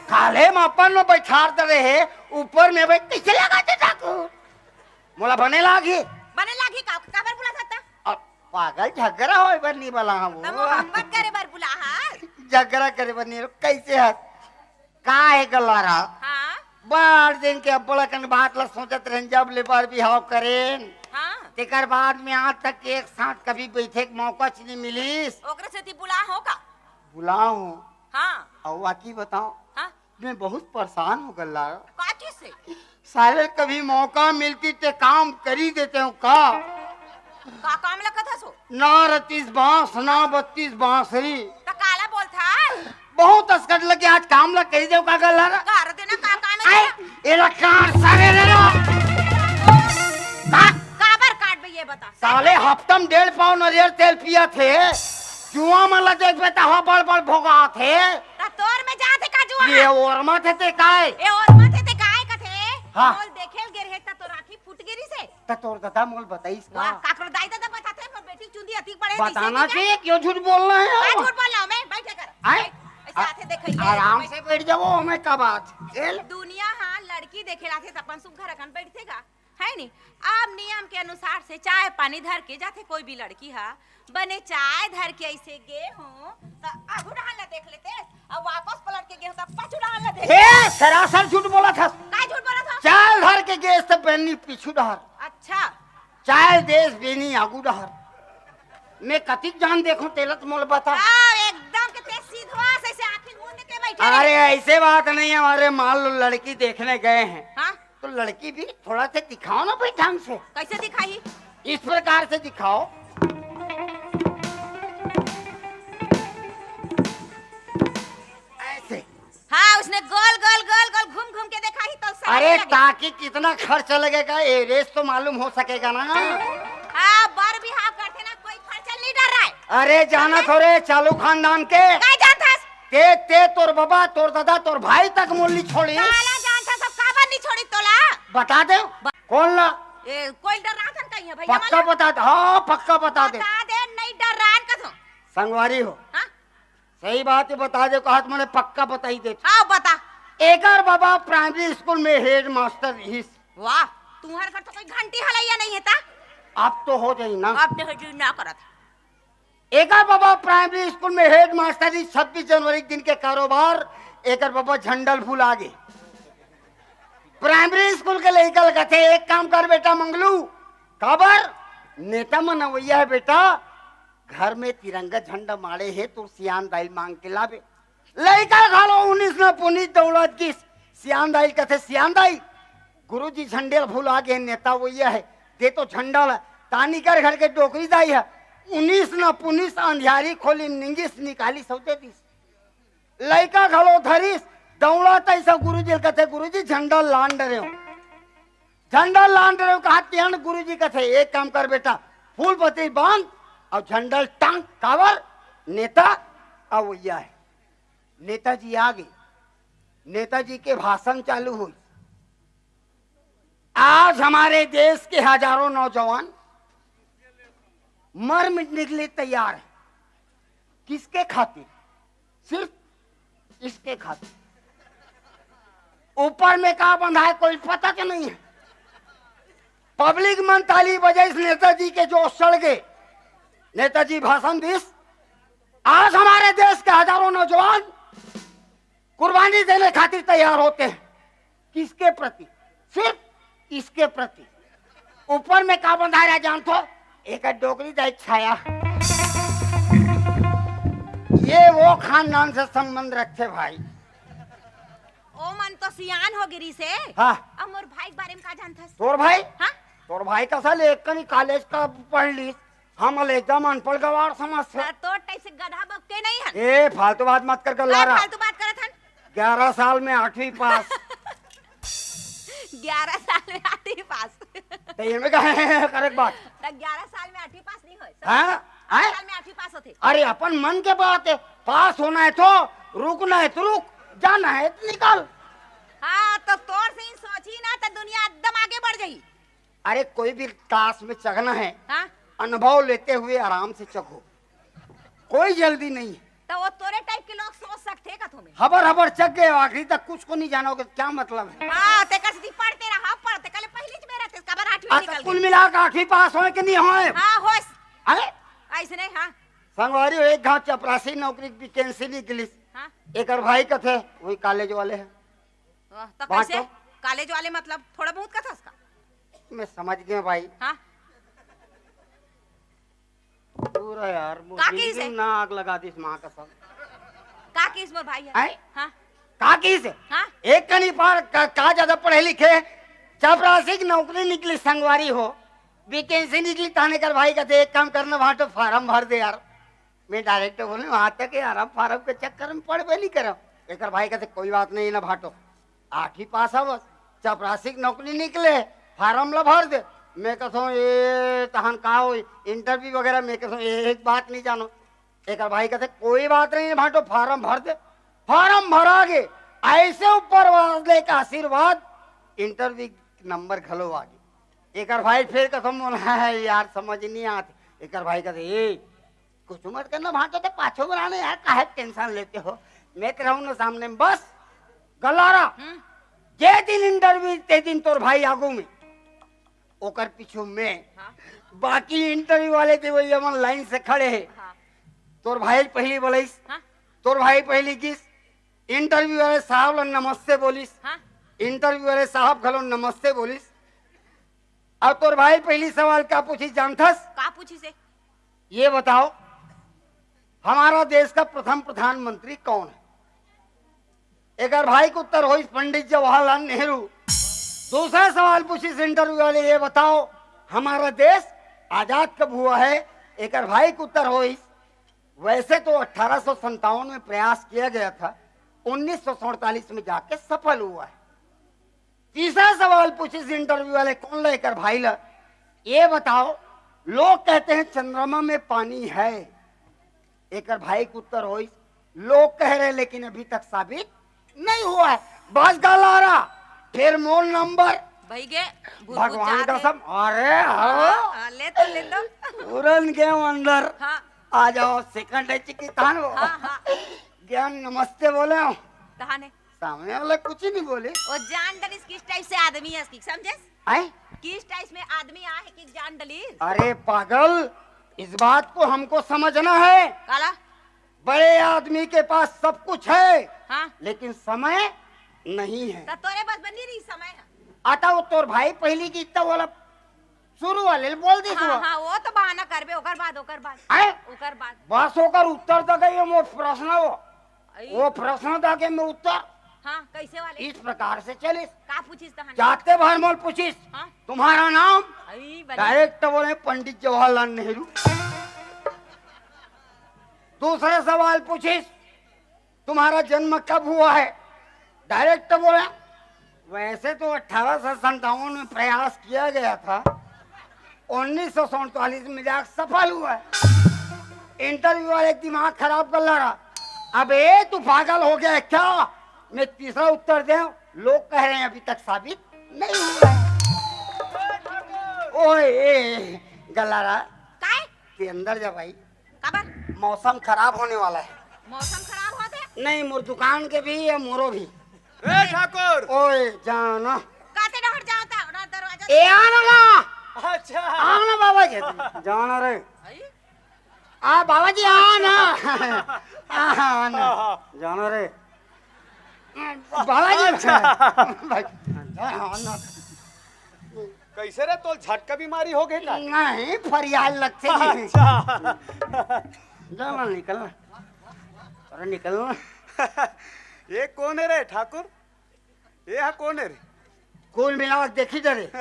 काले में अपन में बैठार दे रहे, ऊपर में बैठ, कैसे लागत हे ठाकुर? मोला बने लागी। बने लागी का? काबर बुलाथस त? अब पागल, झगड़ा होय बर नहीं बला हूँ। तब हम मत करे बर बुला हा। झगड़ा करे बर नहीं, कैसे हस? का हे गलारा? हाँ? बड़ दिन के अब्बड़ अकन बात ला सोचत रहेन, जब ले बर बिहाव करेन। हाँ। तेकर बाद में आज तक एक साथ कभी बैठे के मौका च नहीं मिलिस। ओकरे सेती बुला हो का? बुला हो। हाँ। अउ बाकी बताओ। हाँ। मैं बहुत परेशान हो गलारा। का चीज से? साले कभी मौका मिलती ते काम करी देते हो का? का काम लगत हस ओ? ना रतीस बांस, ना बत्तीस बांसरी। त काला बोलथस? बहुत असकट लगे, आज काम ला कही देव का गलारा। कर देना, का काम हे आए, तेरा? एला काट सारे रे ला। काट। काबर काटबे ये बता। साले हफ्ता में डेढ़ पाव नरियर तेल पियत हे। जुआ मन ला देखबे त हबड़ बड़ भोगात हे। त तोर में जात हे का जुआ? ये ओरमा थे ते काय? ए ओरमा थे ते काय कथे? हाँ। मोल देखेल गे रहे त तोर आँखी फूट गे रिसे। त तोर ददा मोल बताइस का? वाह, काकरो दाई ददा बताथे, पर बेटी चुंदी अतिक बड़े बताना दिसे चाहिए, क्यों झूठ बोलना है? का झूठ बोलना हूँ मैं? बैठे कर। आए? ऐसे आ-, आथे देखइए। आराम से बैठ जाओ, हमें का बात? चल। दुनिया हाँ लड़की देखे लाथे त अपन सुघर अकन बैठथे गा, है नी? अब नियम के अनुसार से चाय पानी धर के जाथे कोई भी लड़की हा, बने चाय धर के ऐसे गे हो त आगू डहान ला देख लेते, अब वापस पलट के गे हो त पाछू डहान ला देख। ए, सरासर झूठ बोलत हस। का झूठ बोलत हस? चाय धर के गेस त बनी पीछू डहर। अच्छा। चाय देस बेनी आगू डहर। मैं कतिक जान देखो तेला त मोल बता। हाँ, एकदम के ते सीधवा से, से आँखी मूंद के बैठे अरे रहे। ऐसे बात नहीं है, हमारे मान लो लड़की देखने गए हैं। हाँ? तो लड़की भी थोड़ा सा दिखाओ ना भाई ढंग से। कैसे दिखाई? इस प्रकार से दिखाओ। ऐसे। हाँ, उसने गोल, गोल, गोल, गोल घूम, घूम के देखा ही तो सही अरे लगे। ताकि कितना खर्च लगेगा, ये रेस तो मालूम हो सकेगा ना। हाँ, बर बिहाव करथे ना, कोई खर्चा नहीं डर रहा है। अरे जाना थोड़े चालू खानदान के। काय जानथस? ते, ते, तोर बाबा, तोर दादा, तोर भाई तक मोल नी छोड़ी। साला जानथस, सब काबर नी छोड़ी तोला? बता दे। ब- कौन ला? ए, कोई डर रहा था कहीं है भैया पक्का वाला? बता दे, हाँ पक्का बता दे। बता दे, नहीं डर रहा है कसम। संगवारी हो। हाँ? सही बात है, बता दे, कहा तुमने पक्का बताई दे। हाँ, बता। एकर बाबा प्राइमरी स्कूल में हेड मास्टर रहिस। वाह, तुम्हारे घर तो कोई घंटी हलैया नहीं है ता? अब तो हो जाई ना। अब तो हो जाई ना करत। एकर बाबा प्राइमरी स्कूल में हेड मास्टर रहिस, छब्बीस जनवरी के दिन के कारोबार, एकर बाबा झंडल भुला गे। प्राइमरी स्कूल के लइका ल कथे, "एक काम कर बेटा मंगलू।" "काबर?" "नेता मन अवइया हे बेटा, घर में तिरंगा झंडा माड़े हे, तो सियान दाई ल मांग के लाबे।" लइका घलो उन्नीस न पुनीस दौड़त गिस। सियान दाई ल कथे, "सियान दाई, गुरुजी झंडे ल भुला गे, नेता अवइया हे, दे तो झंडा ल।" तानी कर घर के डोकरी दाई हे, उन्नीस न पुनीस अंधियारी खोली निंगिस निकाली सौते दिस। लइका घलो धरिस, दौड़त अइस गुरुजी ल कथे, "गुरुजी, झंडा लान डरेंव।" झंडा लान डरेंव कहा तिहन गुरुजी कथे, "एक काम कर बेटा, फूल पत्ती बांध अउ झंडा ल टांग। काबर? नेता अवइया हे। नेताजी आगे, नेताजी के भाषण चालू होइस। आज हमारे देश के हजारों नौजवान मर मिटने के लिए तैयार हैं। किसके खातिर? सिर्फ इसके खातिर। ऊपर में का बंधा है, कोई पता के नहीं है। पब्लिक मन ताली बजाइस, नेताजी के जोश चढ़ गे। नेताजी भाषण दिस, आज हमारे देश के हजारों नौजवान कुर्बानी देने खातिर तैयार होते हैं। किसके प्रति? सिर्फ इसके प्रति। ऊपर में का बंधा रहा जानथो? एक डोकरी दाई छाया। ये वो खानदान से संबंध रखथे भाई। ओ मन तो सियान हो गिरी से। हाँ। अब मोर भाई के बारे में का जानथस? तोर भाई? हाँ? तोर भाई का साल एक कनी कॉलेज का पढ़ ली, हम ले एकदम अनपढ़ गवार समझ से। हाँ, तोर टाइप से गधा बक के नहीं हन। ए, फालतू बात मत कर, कर हाँ, लारा। फालतू बात करत हन। ग्यारह साल में आठवीं पास। ग्यारह साल में आठवीं पास। तो ये में का है करे के बात? तो ग्यारह साल में आठवीं पास नहीं होय। हाँ? आठ हैं? साल में आठवीं पास होथे। अरे, अपन मन के बात है, पास होना है तो रुकना है तो रुक, जाना है तो निकल। हाँ, तो तोर से ही सोची ना, तो दुनिया एकदम आगे बढ़ जाई। अरे, कोई भी क्लास में चढ़ना है, हाँ? अनुभव लेते हुए आराम से चढ़ो, कोई जल्दी नहीं है। तो वो तोरे टाइप के लोग सोच सकथे का तुम्हें? हबर हबर चढ़ गए, आखिरी तक कुछ को नहीं जानोगे, क्या मतलब है? हाँ, तेकर से पढ़ते रहा, पढ़ते कल पहली च में रहते, कबर आठवीं अच्छा, निकल कुल गई। मिला के आठवीं पास होए कि नहीं होए? हाँ, होस। अरे? ऐसे नहीं, हाँ। संगवारी हो, एक घाव चपरासी नौकरी की वैकेंसी निकली। हाँ। एकर भाई कथे, वही कॉलेज वाले हैं। वाह, तो बात कैसे? तो? कॉलेज वाले मतलब थोड़ा बहुत कथस का? मैं समझ गया भाई। हाँ। पूरा यार, मोर का जिंदगी किस है? में ना आग लगा दिस माँ कसम। का किस मोर भाई है? हैं? हाँ। का किस है? हाँ। एक कनी पार का, का ज्यादा पढ़े लिखे, चपरासी की नौकरी निकली संगवारी हो, वैकेंसी निकली, ताने कर भाई कहते, "एक काम करना, वहाँ तो फार्म भर दे यार।" मैं डायरेक्ट बोले, "वहाँ तक यार, हम फार्म के चक्कर में पड़बे नहीं करब।" एकर भाई कहते, "कोई बात नहीं ना भाटो, आठवीं पास हवस, चपरासी के नौकरी निकले, फार्म ला भर दे।" मैं कहता हूँ, "ए तहन का हो, इंटरव्यू वगैरह?" मैं कहता हूँ, "एक बात नहीं जानो।" एकर भाई कहते, "कोई बात नहीं भाटो, फार्म भर दे।" फार्म भरा गे, ऐसे ऊपर वाले का आशीर्वाद, इंटरव्यू नंबर घलो आ गे। एकर भाई फिर कसम बोला है, "यार समझ नहीं आते।" एकर भाई कहते, "ए, कुछ मत करना भाटो, तो पाछो बनाने यार, काहे टेंशन लेते हो, मैं तो रहूं ना सामने में, बस गलारा।" हम्म। जे दिन इंटरव्यू, ते दिन तोर भाई आगू में, ओकर पीछू में, हाँ। बाकी इंटरव्यू वाले थे, वही हमन लाइन से खड़े हैं। हाँ। तोर भाई पहली बोलिस, हाँ। तोर भाई पहली किस, इंटरव्यू वाले साहब ला नमस्ते बोलिस, हाँ। इंटरव्यू वाले साहब घलो नमस्ते बोलिस। अब तोर भाई पहली सवाल का पूछी जानथस? का पूछी से? ये बताओ, हमारा देश का प्रथम प्रधानमंत्री कौन है? एकर भाई के उत्तर होइस पंडित जवाहरलाल नेहरू। दूसरा सवाल पूछिस इंटरव्यू वाले, "ये बताओ, हमारा देश आजाद कब हुआ है?" एकर भाई के उत्तर होइस, "वैसे तो अठारह सौ संतावन में प्रयास किया गया था, उन्नीस सौ सैंतालीस में जाके सफल हुआ है।" तीसरा सवाल पूछिस इंटरव्यू वाले, "कौन ला?" एकर भाई ला, "ये बताओ, लोग कहते हैं चंद्रमा में पानी है।" एकर भाई के उत्तर होइस, "लोग कह रहे, लेकिन अभी तक साबित नहीं हुआ है।" बस गलारा, फिर मोर नंबर। भाई गे, भूत, भूत भगवान जात का हे। सब, अरे हाँ, हाँ। हाँ, ले तो, ले तो। उड़न गए अंदर। हाँ। आ जाओ, सेकंड है चिकी तान वो। हाँ, हाँ। ज्ञान नमस्ते बोले हो। तहाने? सामने वाला कुछ ही नहीं बोले। वो जान डलिस किस टाइप से आदमी है इसकी, समझे? आए? किस टाइप में आदमी आहे कि जान डलिस? अरे पागल, इस बात को हमको समझना है। काला? बड़े आदमी के पास सब कुछ है, हाँ। लेकिन समय नहीं है। तो तोरे बस बनी रही समय है। आता वो तोर भाई पहली की इतना वाला शुरू वाले बोल दी हाँ, तू। हाँ, वो तो बहाना करबे, ओकर बाद, ओकर बाद। आए? ओकर बाद। बस ओकर उत्तर तक है ये मोर प्रश्न हो। आई। वो प्रश्न था कि मैं उत्तर हाँ, कैसे वाले? इस प्रकार से चलिस। का पूछिस तहन? जाते भर मोल पूछिस, हाँ। "तुम्हारा नाम?" आई, बने। डायरेक्ट बोले, "पंडित जवाहरलाल नेहरू।" दूसरा सवाल पूछिस, "तुम्हारा जन्म कब हुआ है?" डायरेक्ट बोला, "वैसे तो अठारह सौ संतावन में प्रयास किया गया था, उन्नीस सौ सैंतालीस में जाके सफल हुआ है। इंटरव्यू वाले दिमाग खराब कर ला रहा। अबे, तू पागल हो गया है क्या? मैं तीसरा उत्तर दे, लोग कह रहे हैं अभी तक साबित नहीं हुआ है। ओए, ए, गलारा, काय? ते अंदर जा भाई। काबर? मौसम खराब होने वाला है। मौसम खराब होत हे? नहीं, मोर दुकान के भी या मोरो भी। ए ठाकुर! ओए, जाना। काते डहर जावत हे? ओना दरवाजा ए, आना ना। अच्छा। आना बाबा जी। जाना रे। आई? आ, बाबा जी, आना। आ, आना। हाँ, हाँ। जाना रे। बाबा जी। अच्छा। भाई, जाना, आना। कैसे रे, तोल झटका बीमारी हो गई का? नहीं, फरियाल लगथे जी। अच्छा। जा ना, निकल ना। अरे निकल ना। ये कौन है रे ठाकुर? ये हा कौन है रे? कुल मिला के देखी जा रे।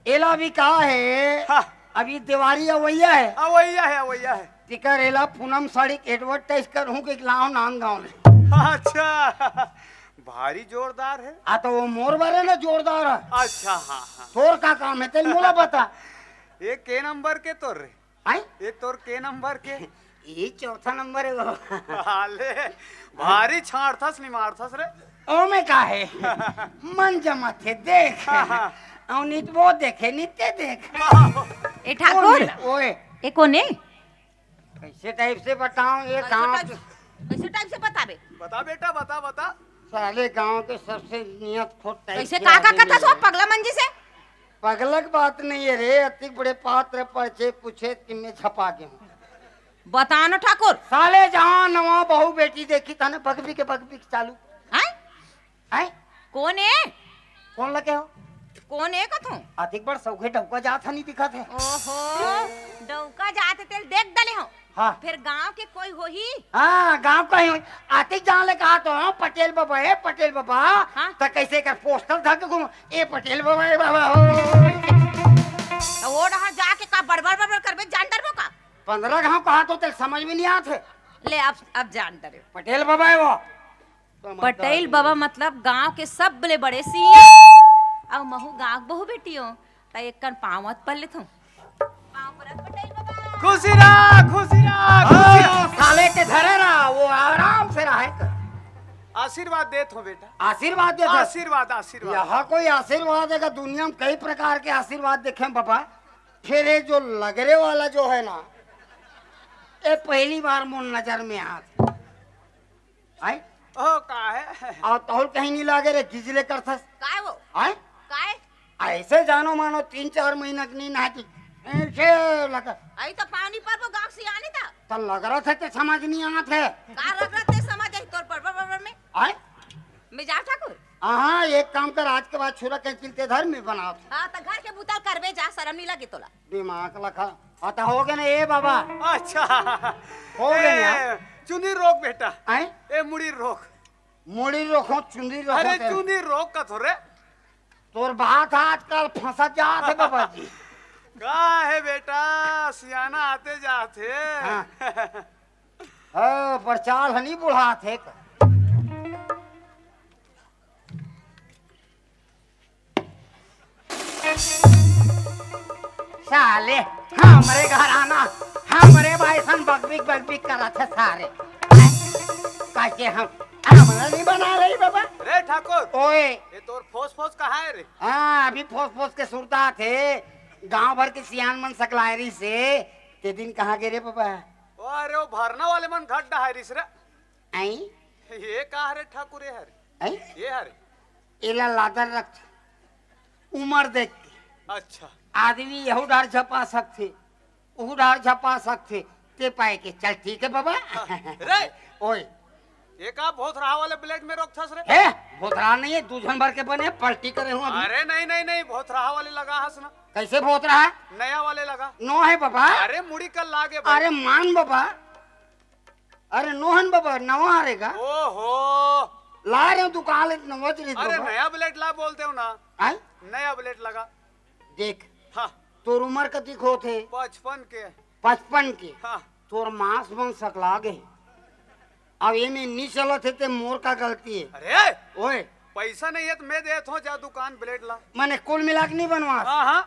एला भी कहा है, हाँ। अभी देवारी अवैया है। अवैया है, अवैया है। तिकर एला पूनम साड़ी के advertise करहूँ कि लाओ नांदगांव में। अच्छा, भारी जोरदार है। आ, तो वो मोर बारे ना जोरदार है। अच्छा, हाँ, हाँ। तोर का काम है, तेल मोला बता। ये के नंबर के तोर रे? आई? ये तोर के नंबर के? ये चौथा नंबर है वो। हाले, भारी छाड़थस निमारथस रे। ओ में का है? मन जमत हे, देख। हाँ, हाँ। अउ नित वो देखे, नित्य देख। वाह। ए ठाकुर, ओए। ए कोने? कैसे टाइप से बताऊं ये कैसे गांव टाइप, के? कैसे टाइप से बताबे? बता बेटा, बता, बता। साले गांव के सबसे नियत खोट टाइप कैसे के का, का आदमी कथा सो है। पगला मंजी से? पगलक बात नहीं है रे, अतिक बड़े पात्र परचे पूछे कि मैं छपा के हूँ। बता न ठाकुर। साले जहाँ नवा बहू बेटी देखी तने बगबी के बगबी के चालू। हैं? हैं? कोन ए? कोन लगे हो? कोन ए कथों? अतिक बड़ सौघे डौका जात हनी दिखत हे। ओहो, डौका जात हे तेल देख डले हो। हाँ। फेर गांव के कोई होही? हाँ, गांव का ही होही। अतिक जान ले कहा तो, हाँ, पटेल बाबा, ए पटेल बाबा। हाँ। त कैसे कर पोस्टर धर के घूम, ए पटेल बाबा, ए बाबा हो। त ओ डहर जाके का बड़बड़ बड़बड़ करबे, जान डरबो का? पंद्रह गांव कहा तो तेल समझ में नहीं आत हे। ले अब, अब जान डरे। पटेल बाबा है वो। पटेल बाबा मतलब गांव के सबले बड़े सीएम। अउ महू गांव के बहू बेटी हो, त एक कन पाँव मत पर लेथों। पाँव परत पटेल बाबा। खुशी रहा, खुशी रहा, खुशी रहा। हाँ, साले के धरे रहा, वो आराम से रहे कर। आशीर्वाद देत हो बेटा। आशीर्वाद देत हो। आशीर्वाद, आशीर्वाद। यहाँ कोई आशीर्वाद है का? दुनिया में कई प्रकार के आशीर्वाद देखे हैं बाबा। फिर ये जो लगरे वाला जो है ना, ये पहली बार मोर नजर में आत। आय? ओ, का है? अउ तोल कहीं नहीं लागे रे, गिजले करथस। काय वो? आय? काय? ऐसे जानो मानो तीन चार महीना के नहीं नहाती। ऐसे लगा। आई तो पानी पर वो गांव से आने था। तो लग रहा था कि समझ नहीं आना था। का लग रहा था समझ आई तोर पर, पर, पर, पर में? आय? मैं जा ठाकुर? हाँ, एक काम कर, आज के बाद छुरा के चिलते धर, मैं बनाओ। हाँ, तो घर के बुता करबे जा, शर्म नहीं लगे तोला। दिमाग लखा। हाँ, तो हो गए ना, ए बाबा। अच्छा। हो गए ना। ए, चुंदी रोक बेटा। आय? ए, मुड़ी रोक। मुड़ी रोको, चुंदी रोको अरे, तेरे। चुंदी रोक का थोरे। तोर बात आजकल फंसा जात हे बाबा जी। का है बेटा, सियाना आते जात हे। हाँ। हाँ, पर चाल हनी बुढ़ात हे का। साले, हमरे घर आना, हमरे बाइसन बकबिक बकबिक करत हे सारे। कैसे हम, हमरा नहीं बना रही बाबा? रे ठाकुर, ओए। ये तोर फोस फोस कहाँ है रे? हाँ, अभी फोस फोस के सुरता थे, गांव भर के सियान मन सकलायरी से, ते दिन कहाँ गे रे बाबा? ओ, अरे, वो भरना वाले मन घट डहायरिस रे। आई? ये का हरे ठाकुर, ये हरे? आई? ये हरे? एला लादर रख, उमर देख के। अच्छा। आदमी यहू डार झपा सकथे, उहू डार झपा सकथे, ते पाए के। चल ठीक है बाबा। रे! ओए। ये का भोथराहा वाले ब्लेड में रोकथस रे? हे, भोथराहा नहीं है, दू झन भर के बने, पलटी करे हूँ अभी। अरे नहीं, नहीं, नहीं, भोथराहा वाले लगा हस ना। कैसे भोथराहा? नया वाले लगा। नो है बाबा। अरे मुड़ी कल लागे भाई। अरे मान बाबा। अरे नोहन बाबा, नवा हरे गा। ओहो। ला रे दुकान ले नवा चली अरे बाबा। नया ब्लेड ला बोलते हो ना। आय? नया ब्लेड लगा। देख। हाँ। तोर उमर कतिक होत हे? पचपन के। पचपन के। हाँ। तोर मांस मन सकला गे। अब एमे नी चलत हे ते मोर का गलती हे। अरे! ओए, पैसा नहीं है तो मैं देत हूँ, जा दुकान ब्लेड ला। मने कुल मिला के नहीं बनवा? हाँ, हाँ।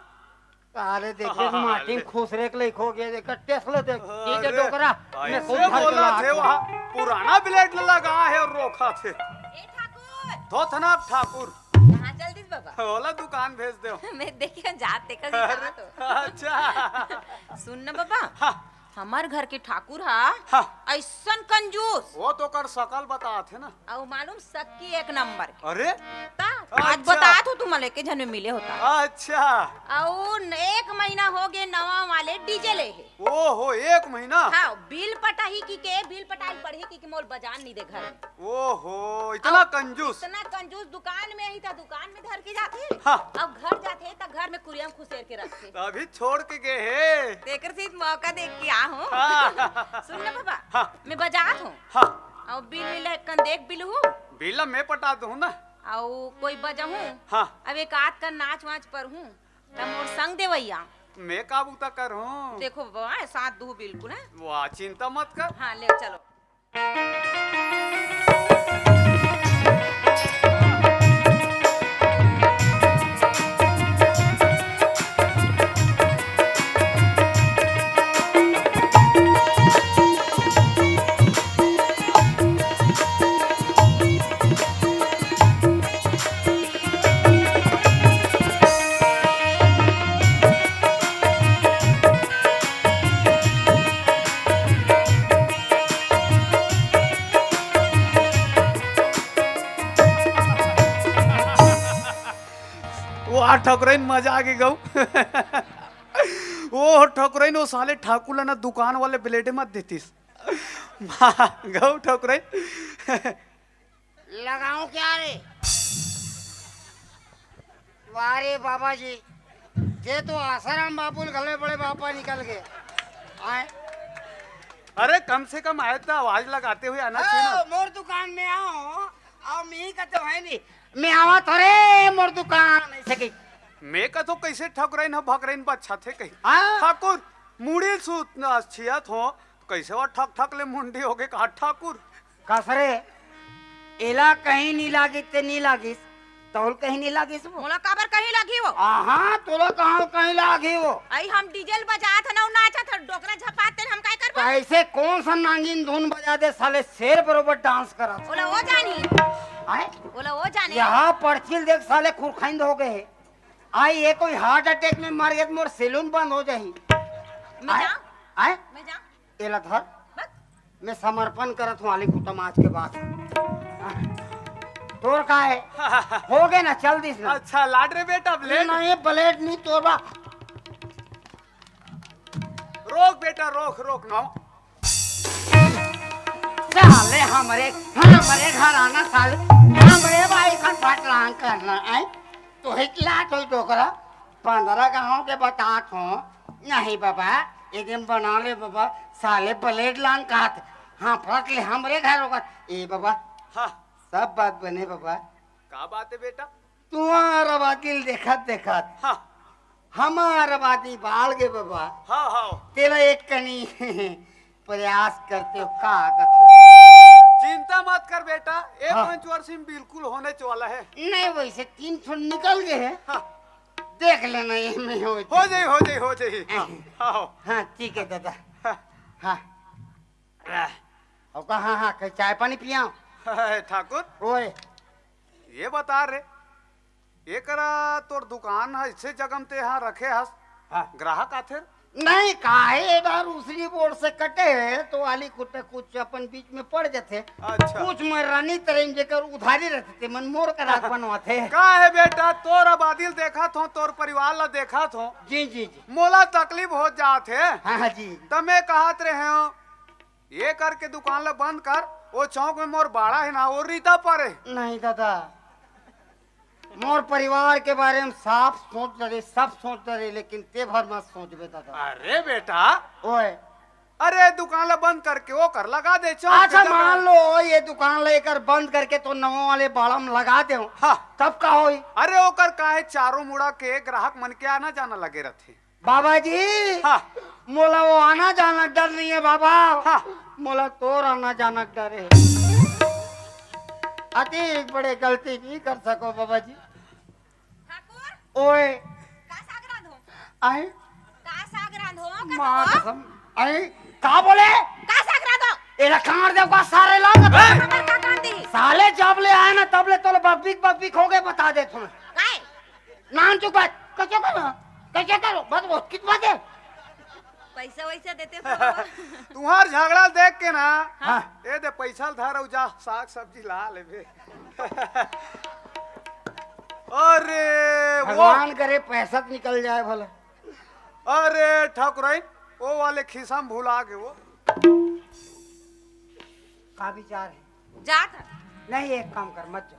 अरे देखे, हाँ, माटी ले। खुसरे के लइक हो गया, देख टेस्ट ले देख। ठीक है, अरे, डोकरा, मैं ऐसे खुद घर बोला चला थे, आके। वहाँ पुराना ब्लेड लगा है और रोका थे। ए ठाकुर। धोथना ठाकुर। कहाँ चल दिस बाबा? ओला दुकान भेज दे। मैं देखिए जात देखा सी कहाँ तो। अच्छा। सुन ना बाबा। हाँ। हमार घर के ठाकुर हा, हाँ। ऐसन कंजूस। वो तो कर सकल बतात हे ना। अउ मालूम सक्की एक नंबर के। अरे? ता, आज अच्छा। बतात हो तुम लेके झन में मिले होता। अच्छा। अउ न-, एक महीना हो गए नवा वाले डीजे ले हे। ओहो, एक महीना? हाँ, बिल पटाही की के, बिल पटाही पड़ही की, कि मोल बजान नहीं दे घर में। ओहो, इतना अब कंजूस। इतना कंजूस, दुकान में ही था, दुकान में धर के जाथे। हाँ। अब घर जाथे, त घर में कुरिया में खुसेर के रखथे। अभी छोड़ के गए हे। तेकर से मौका देख के आ हूँ। हाँ। सुन ना बाबा, हाँ। मैं बजात हूँ। हाँ। अब बिल विल है, कन देख बिल हूँ। बिल मैं पटा दूँ ना। अउ कोई बजहूँ। हाँ। अब एक आध का नाच वाच पर हूँ। त मोर संग देवैया। मैं का बुता कर हूँ? देखो बाबा, साथ दू बिल्कुल है। वाह, चिंता मत कर। हाँ, ले चलो। वाह ठकुरइन, मजा आ गे गऊ। ओ ठकुरइन, ओ साले ठाकुर ला ना दुकान वाले ब्लेड मत देतिस। गऊ ठकुरइन। लगाऊं क्या रे? वाह रे बाबा जी, ये तो आसाराम बाबू घले बड़े बापा निकल गए। आए। अरे कम से कम आए तो आवाज लगाते हुए आना चाहिए ना। ओ, मोर दुकान में आओ, आओ, मी का तो है नहीं, मैं आवा थोरे मोर दुकान ऐसे की। मैं का तो कैसे ठकुरइन हो, भकरइन बच्चा थे कहीं। हाँ। ठाकुर, मुड़ी सूत छियत हो, कैसे वो ठक ठक ले मुंडी हो गए, कहा ठाकुर। कस रे, एला कहीं नी लागिस ते नी लागिस, तोल कहीं नी लागिस वो। मोला काबर कहीं लागी वो? आहा, तोला कहाँ कहीं लागी वो? अई हम डीजे ल बजात हन अउ नाचत हन, डोकरा झपात तेन हम काय करबो? कैसे, कौन सा नागिन धुन बजा दे साले, शेर बरोबर डांस करत। ओला वो जानी। आए? ओला वो जाने। यहाँ पर्ची ल देख साले खुरखैंद हो गए। आई ये कोई हार्ट अटैक में मर गए तो मोर सैलून बंद हो जाही। मैं आए? जाऊं? आए? मैं जाऊं? एला धर। बस। मैं समर्पण करत हूँ आली कुटम आज के बाद। तोर का है? हो गए ना, चल दिस ना। अच्छा, लाड रे बेटा, ब्लेड? नहीं, ब्लेड नहीं तोर बा। रोक बेटा, रोक, रोक ना। साले हमरे, हमरे घर आना साले, हमरे भाई का फटलांग करना, आए? तो हिचलात होई डोकरा, पंद्रह गाँव के बतात हो। नहीं बाबा, एक दिन बना ले बाबा, साले ब्लेड लान कहत, हाँ, फट ले हमरे घर होकर। ए बाबा, हाँ। सब बात बने बाबा। का बात है बेटा? तुम्हारा बातिल देखत देखत हाँ। हमार आबादी बाढ़ गे बाबा। हाँ, हाँ। तेला एक कनी प्रयास करते हो, का आगत हो? चिंता मत कर बेटा, एक हाँ। पंचवर्षी में बिल्कुल होने वाला है। नहीं, वैसे तीन ठो निकल गए हैं। हाँ। देख लेना, ये में हो हो जाए, हो जाए, हो जाए। हाँ। हाँ। हाँ, ठीक है दादा। हाँ। हाँ। और कहा, हाँ, कहीं चाय पानी पिया? ठाकुर, ओए। ये बता रे, एकरा तोर दुकान है, इसे जगह में ते यहाँ रखे हस, हाँ। ग्राहक आथे? नहीं, काहे ए बार उसरी बोर्ड से कटे है, तो वाली कुत्ते कुछ अपन बीच में पड़ जाते। अच्छा। कुछ मैं रानी तरह जेकर उधारी रहते, ते मन मोर करा बनवाते। का है बेटा, तोर आबादी ल देखत हो, तोर परिवार ला देखत हो। जी, जी, जी। मोला तकलीफ हो जात है। हाँ, हाँ, जी। त मैं कहत रहे हूँ, ये करके दुकान ला बंद कर, वो चौक में मोर बाड़ा है ना, वो रीता पर है। नहीं दादा, मोर परिवार के बारे में साफ सोच डरे, सब सोच डरे, लेकिन ते भर मत सोचबे दादा। अरे बेटा। ओए। अरे दुकान ला बंद करके वो कर लगा दे चौक अच्छा, के जगह। मान लो ये दुकान ला एकर बंद करके तो नवा वाले बाड़ा में लगा दे। हाँ। तब का होई? अरे ओकर का है, चारों मुड़ा के ग्राहक मन के आना जाना लगे रहथे। बाबा जी, हाँ। मोला वो आना जाना डर नहीं है बाबा। हाँ। मोला तोर आना जाना डर है। अति बड़े गलती नहीं कर सको बाबा जी। ठाकुर, ओए। का साग रांधो? आए। का साग रांधो? का माँ साग? कसम। आए। का बोले? का साग रांधो? एला काट दे का सारे ला। हमर का काट दी? साले जब ले आए ना तब ले तोले बकबिक बकबिक हो गए बता दे तुम्हें। काय? नान चुप कर। कैसे करो? कैसे करो? बस वो कित बात है? पैसा वैसा देते हो? तुम्हार झगड़ा देख के ना। हाँ। ए दे पैसा धर अउ जा साग सब्जी ला लेबे। अरे वो भगवान करे पैसा तो निकल जाए भला। अरे ठाकुराइन, वो वाले खिसा म भुला गे वो। का विचार है? जात है। नहीं, एक काम कर, मत जा।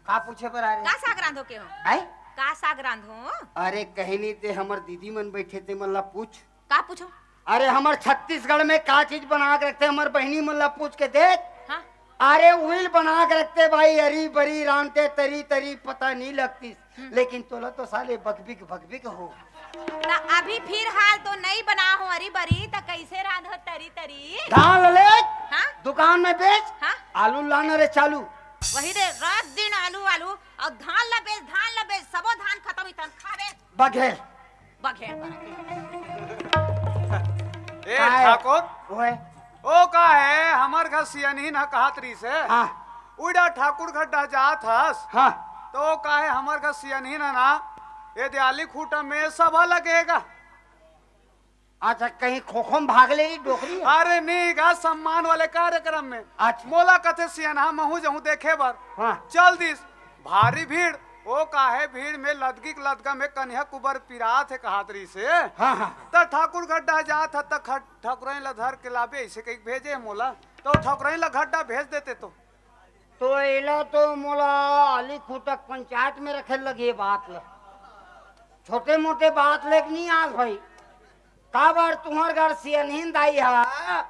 का पूछे बर आ रहे? का साग रांधो के हो? हैं? का साग रांधो? अरे कहीं नहीं, ते हमर दीदी मन बैठे ते मन ला पूछ। का पूछो? अरे हमर छत्तीसगढ़ में का चीज बना के रखते, हमर बहिनी मन ला पूछ के देख। हाँ। अरे उहिल बना के रखते भाई, अरी बरी रांधते तरी तरी पता नहीं लगतीस। हम्म। लेकिन तोला तो साले बकबिक बकबिक हो। त अभी फिर हाल तो नहीं बना हो अरी बरी, त कैसे रांधो तरी तरी? धान ले, हाँ? दुकान में बेच, हाँ? आलू लाना रे चालू। वही दे, रात दिन आलू आलू, अउ धान ला बेच, धान ला बेच, सबो धान खत्म ही तन खावे। बघेल। बघेल। ए काय? ठाकुर, ओए। ओ का है, हमर घर सियनहिन ह कहत रहिस हे। हाँ। उड़ा ठाकुर घर डह जात हस। हाँ। तो ओ का है, हमर घर सियनहिन ह ना, ये दियाली खूटा में सभा लगेगा। अच्छा, कहीं खोखो में भाग ले रही डोकरी है? अरे नहीं गा, सम्मान वाले कार्यक्रम में। अच्छा। मोला कथे सियनहा महू जहूँ देखे बर। हाँ। चल दिस, भारी भीड़। ओ काहे भीड़ में लदगी के लदगा में कन्या कुबर पिरात हे कहत रहिस हे। हाँ, हाँ। त ठाकुर घर डह जात ह त ख-, ठाकुराइन ला धर के लाबे ऐसे कही भेजे मोला। तो ठाकुराइन ला घर डह भेज देते तो। तो एला तो मोला आली खूटा के पंचायत में रखे लगे बात ला। छोटे मोटे बात लेके नहीं आस भाई। काबर तुहर घर सियनहिन दाई हा,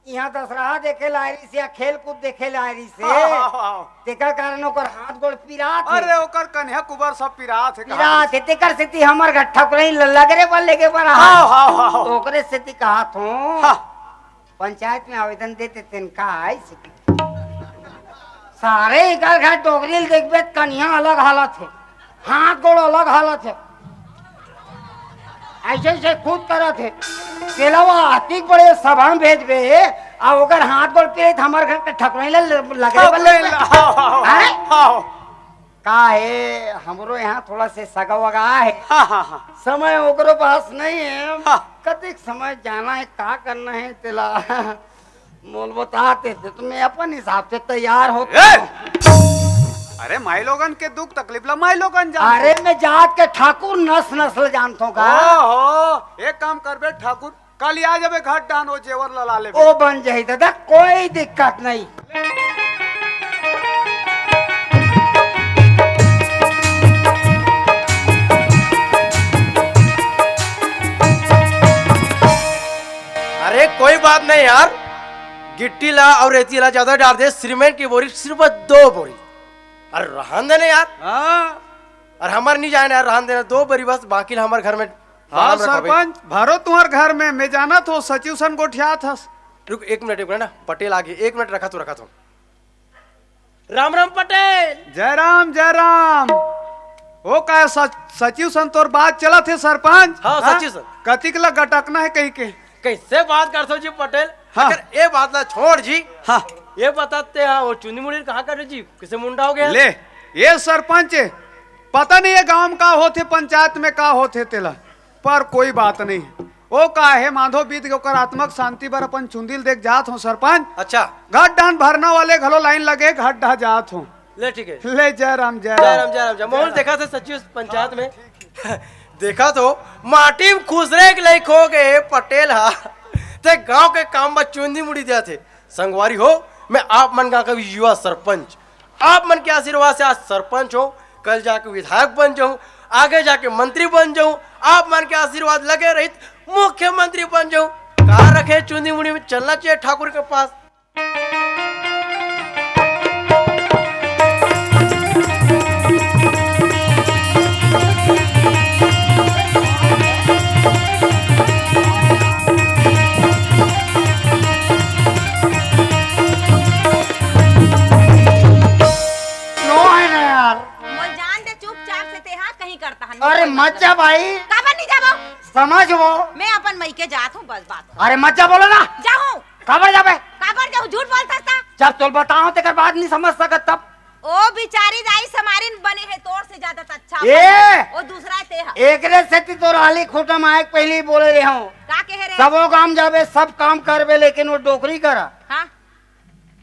इहाँ दशहरा देखे ला आय रहिस या खेल कूद देखे ला आय रहिस हे। हाँ, हाँ, हाँ। तेकर कारण ओकर हाथ गोड़ पिरात हे। अरे, ओकर कन्या कुबर सब पिरात हे, कहा पिरात हे, तेकर सेती हमर घर ठकुरई ल-, लगरे बर लेगे बर हाँ, हाँ, हाँ, हाँ। तो ओकरे सेती कहत हों। हाँ। पंचायत में आवेदन दे देतेन का, ऐसे कि सारे इकर घर डोकरी ल देखबे त कन्या अलग हालत हे, हाथ गोड़ अलग हालत हे, ऐसे ऐसे खुद करत हे। तेला वो अतिक बड़े सभा में भेजबे, आ ओकर हाथ गोड़ पिरात हमर घर के ठकुरई ल लगरे बर लगरे लेबे। हाँ, हाँ, हाँ, हैं? हाँ। का हे, हमरो यहाँ थोड़ा से सगा वगा हे। हाँ, हाँ, हाँ। समय ओकरो पास नहीं हे। हाँ। कतिक समय जाना हे, का करना हे तेला मोल बताते थे तो मैं अपन हिसाब से तैयार होता ए! हूँ। अरे माई लोगन के दुख तकलीफ ला माई लोगन जानथे। अरे मैं जात के ठाकुर नस नस्ल जानथों का। ओहो, एक काम करबे ठाकुर, काली आ जाबे घर डाहन ओ जेवर ला ला लेबे। ओ बन जाही दादा, कोई दिक्कत नहीं। अरे कोई बात नहीं यार, गिट्टी ला अउ रेती ला ज्यादा डार दे, सीमेंट की बोरी सिर्फ दो बोरी। अरे रहन दे ना यार। हाँ। अरे हमर नहीं जाए ना यार, रहन देना दो बोरी बस, बाकी ला हमर घर में हाँ, बारम रखबे। सरपंच, भरो तुहर घर में, मैं जानत हों, सचिव सन गोठियात हस। रुक, एक मिनट, एक मिनट ना, पटेल आगे, एक मिनट रखा तो, रखा तो। राम राम पटेल। जय राम, जय राम। ओ का सच-, सचिव सन तोर बात चलत हे सरपंच? हाँ, हाँ? सचिव सन। कतिक ला गटकना हे कही के? कैसे बात करथो जी पटेल? हाँ। अगर ए बात ला छोड़ जी। हाँ। ये बताते हाँ, वो चुंदी मुड़ी कहाँ कर जी? किसे मुंडा हो गया? ले, ये सरपंच हे, पता नहीं ये गांव में का होथे, पंचायत में का होथे तेला, पर कोई बात नहीं। ओ का हे, माधो बीत के ओकर आत्मक शांति बर अपन चुंदी ल देख जात हों सरपंच। अच्छा। घर डाहन भरना वाले घलो लाइन लगे, घर डहा जात हों। ले ठीक है। ले जय राम, जय जय राम। राम, जय राम, जय। माहौल देखा था सचिव पंचायत में। देखा तो माटी में खुसरे के लायक हो गए पटेल हा। ते गांव के काम में चुंदी मुड़ी दिया थे। संगवारी हो, मैं आप मन का कभी युवा सरपंच, आप मन के आशीर्वाद से आज सरपंच हों, कल जाके विधायक बन जाऊं, आगे जाके मंत्री बन जाऊं, आप मन के आशीर्वाद लगे रहित मुख्यमंत्री बन जाऊं। का रखे चुंदी मुड़ी में, चलना चाहिए ठाकुर के पास। जा भाई। काबर नहीं जाबो? समझ वो। मैं अपन मइके जात हूँ, बस बात। अरे मत जा, बोलो ना। जाहूँ। काबर जाबे? काबर जाहूँ? झूठ बोलथस त। जब तोल बताओ तेकर बाद नहीं समझ सकत तब। ओ बिचारी दाई समारिन बने हे, तोर से ज्यादा त अच्छा ए! बने हे। ओ दूसरा ते ह। एकरे सेती तोर आली खूंटा म आए के पहिली बोले रहे हूँ। का कहे रे? सबो गांव जाबे, सब काम करबे, लेकिन वो डोकरी करा। हाँ।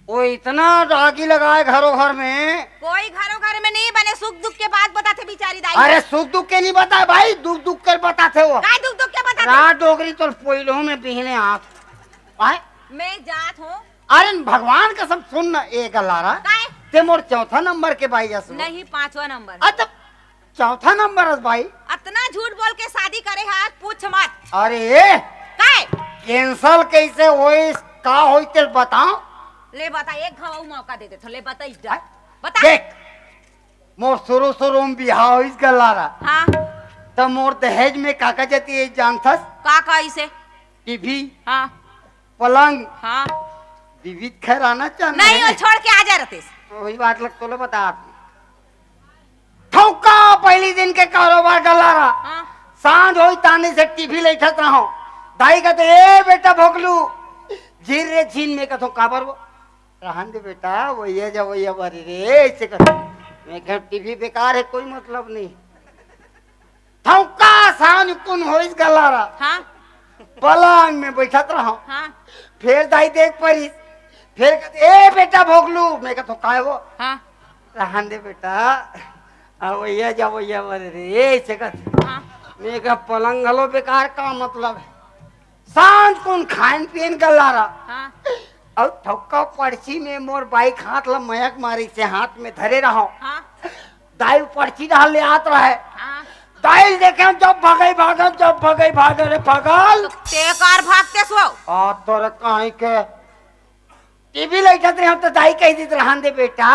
वो इतना आगी लगाए घरों घर में। कोई घरों घर में नहीं बने, सुख दुख के बात बताथे बिचारी दाई। अरे सुख दुख के नहीं बताए भाई, दुख दुख के बताथे वो। काय दुख दुख के बताथे? रात डोकरी तोर पोइलो में बिहने आत। आए? मैं जात हूँ। अरे भगवान कसम सुन न, ए गलारा। काय? ते मोर चौथा नंबर के बाई अस। नहीं, पांचवा नंबर। अच्छा, चौथा नंबर अस बाई। अतना झूठ बोल के शादी करे हस, पूछ मत। अरे। काय? Cancel कइसे होइस, का होइस तेल बताओ। ले बता, एक घाव मौका दे देथो, ले बता इस डर। बता। देख, मोर शुरू शुरू में बिहाव होइस गलारा। हाँ। त मोर दहेज में का का जती हे जानथस? का का इसे? टीवी। हाँ। पलंग। हाँ। बीबी त खैर आना चाहना नहीं, है। वो छोड़ के आ जा रतेस। वही बात लग तोले बता आप। ठौका पहली दिन के कारोबार गलारा। हाँ। सांझ होई तानी से टीवी लेठत रहो। दाई कहते, "ए बेटा भोगलू, झीर रे झीन।" मैं कथो, "काबर वो?" "रहन दे बेटा, वही जा, वही बारी रे," ऐसे कहते। मैं कह, "टीवी बेकार है, कोई मतलब नहीं।" ठौका सांझ कुन होइस गलारा। हाँ। पलंग में बैठत रहो। हाँ। फिर दाई देख परिस। फिर कहते, "ए बेटा भोगलू।" मैं कहतो, "काय वो?" हाँ। "रहन दे बेटा, अवैया जवैया बर रे," ऐसे कहते। हाँ। मैं कहा, "पलंग घलो बेकार, का मतलब है?" सांझ कुन खान पियन गलारा। हाँ। अउ ठौका पर्ची में मोर बाई के हाथ ला मयक मारिस हे, हाथ में धरे रहो। हाँ। दाई पर्ची डाल ले आत रहे। हाँ। दाई ल देखे, जब भगई भागल, जब भगई भागल रे पागल। तो ते कार भागते सो? आ तोर काई के टीवी लइठत रहे त दाई कहि दिस, "रहन दे बेटा,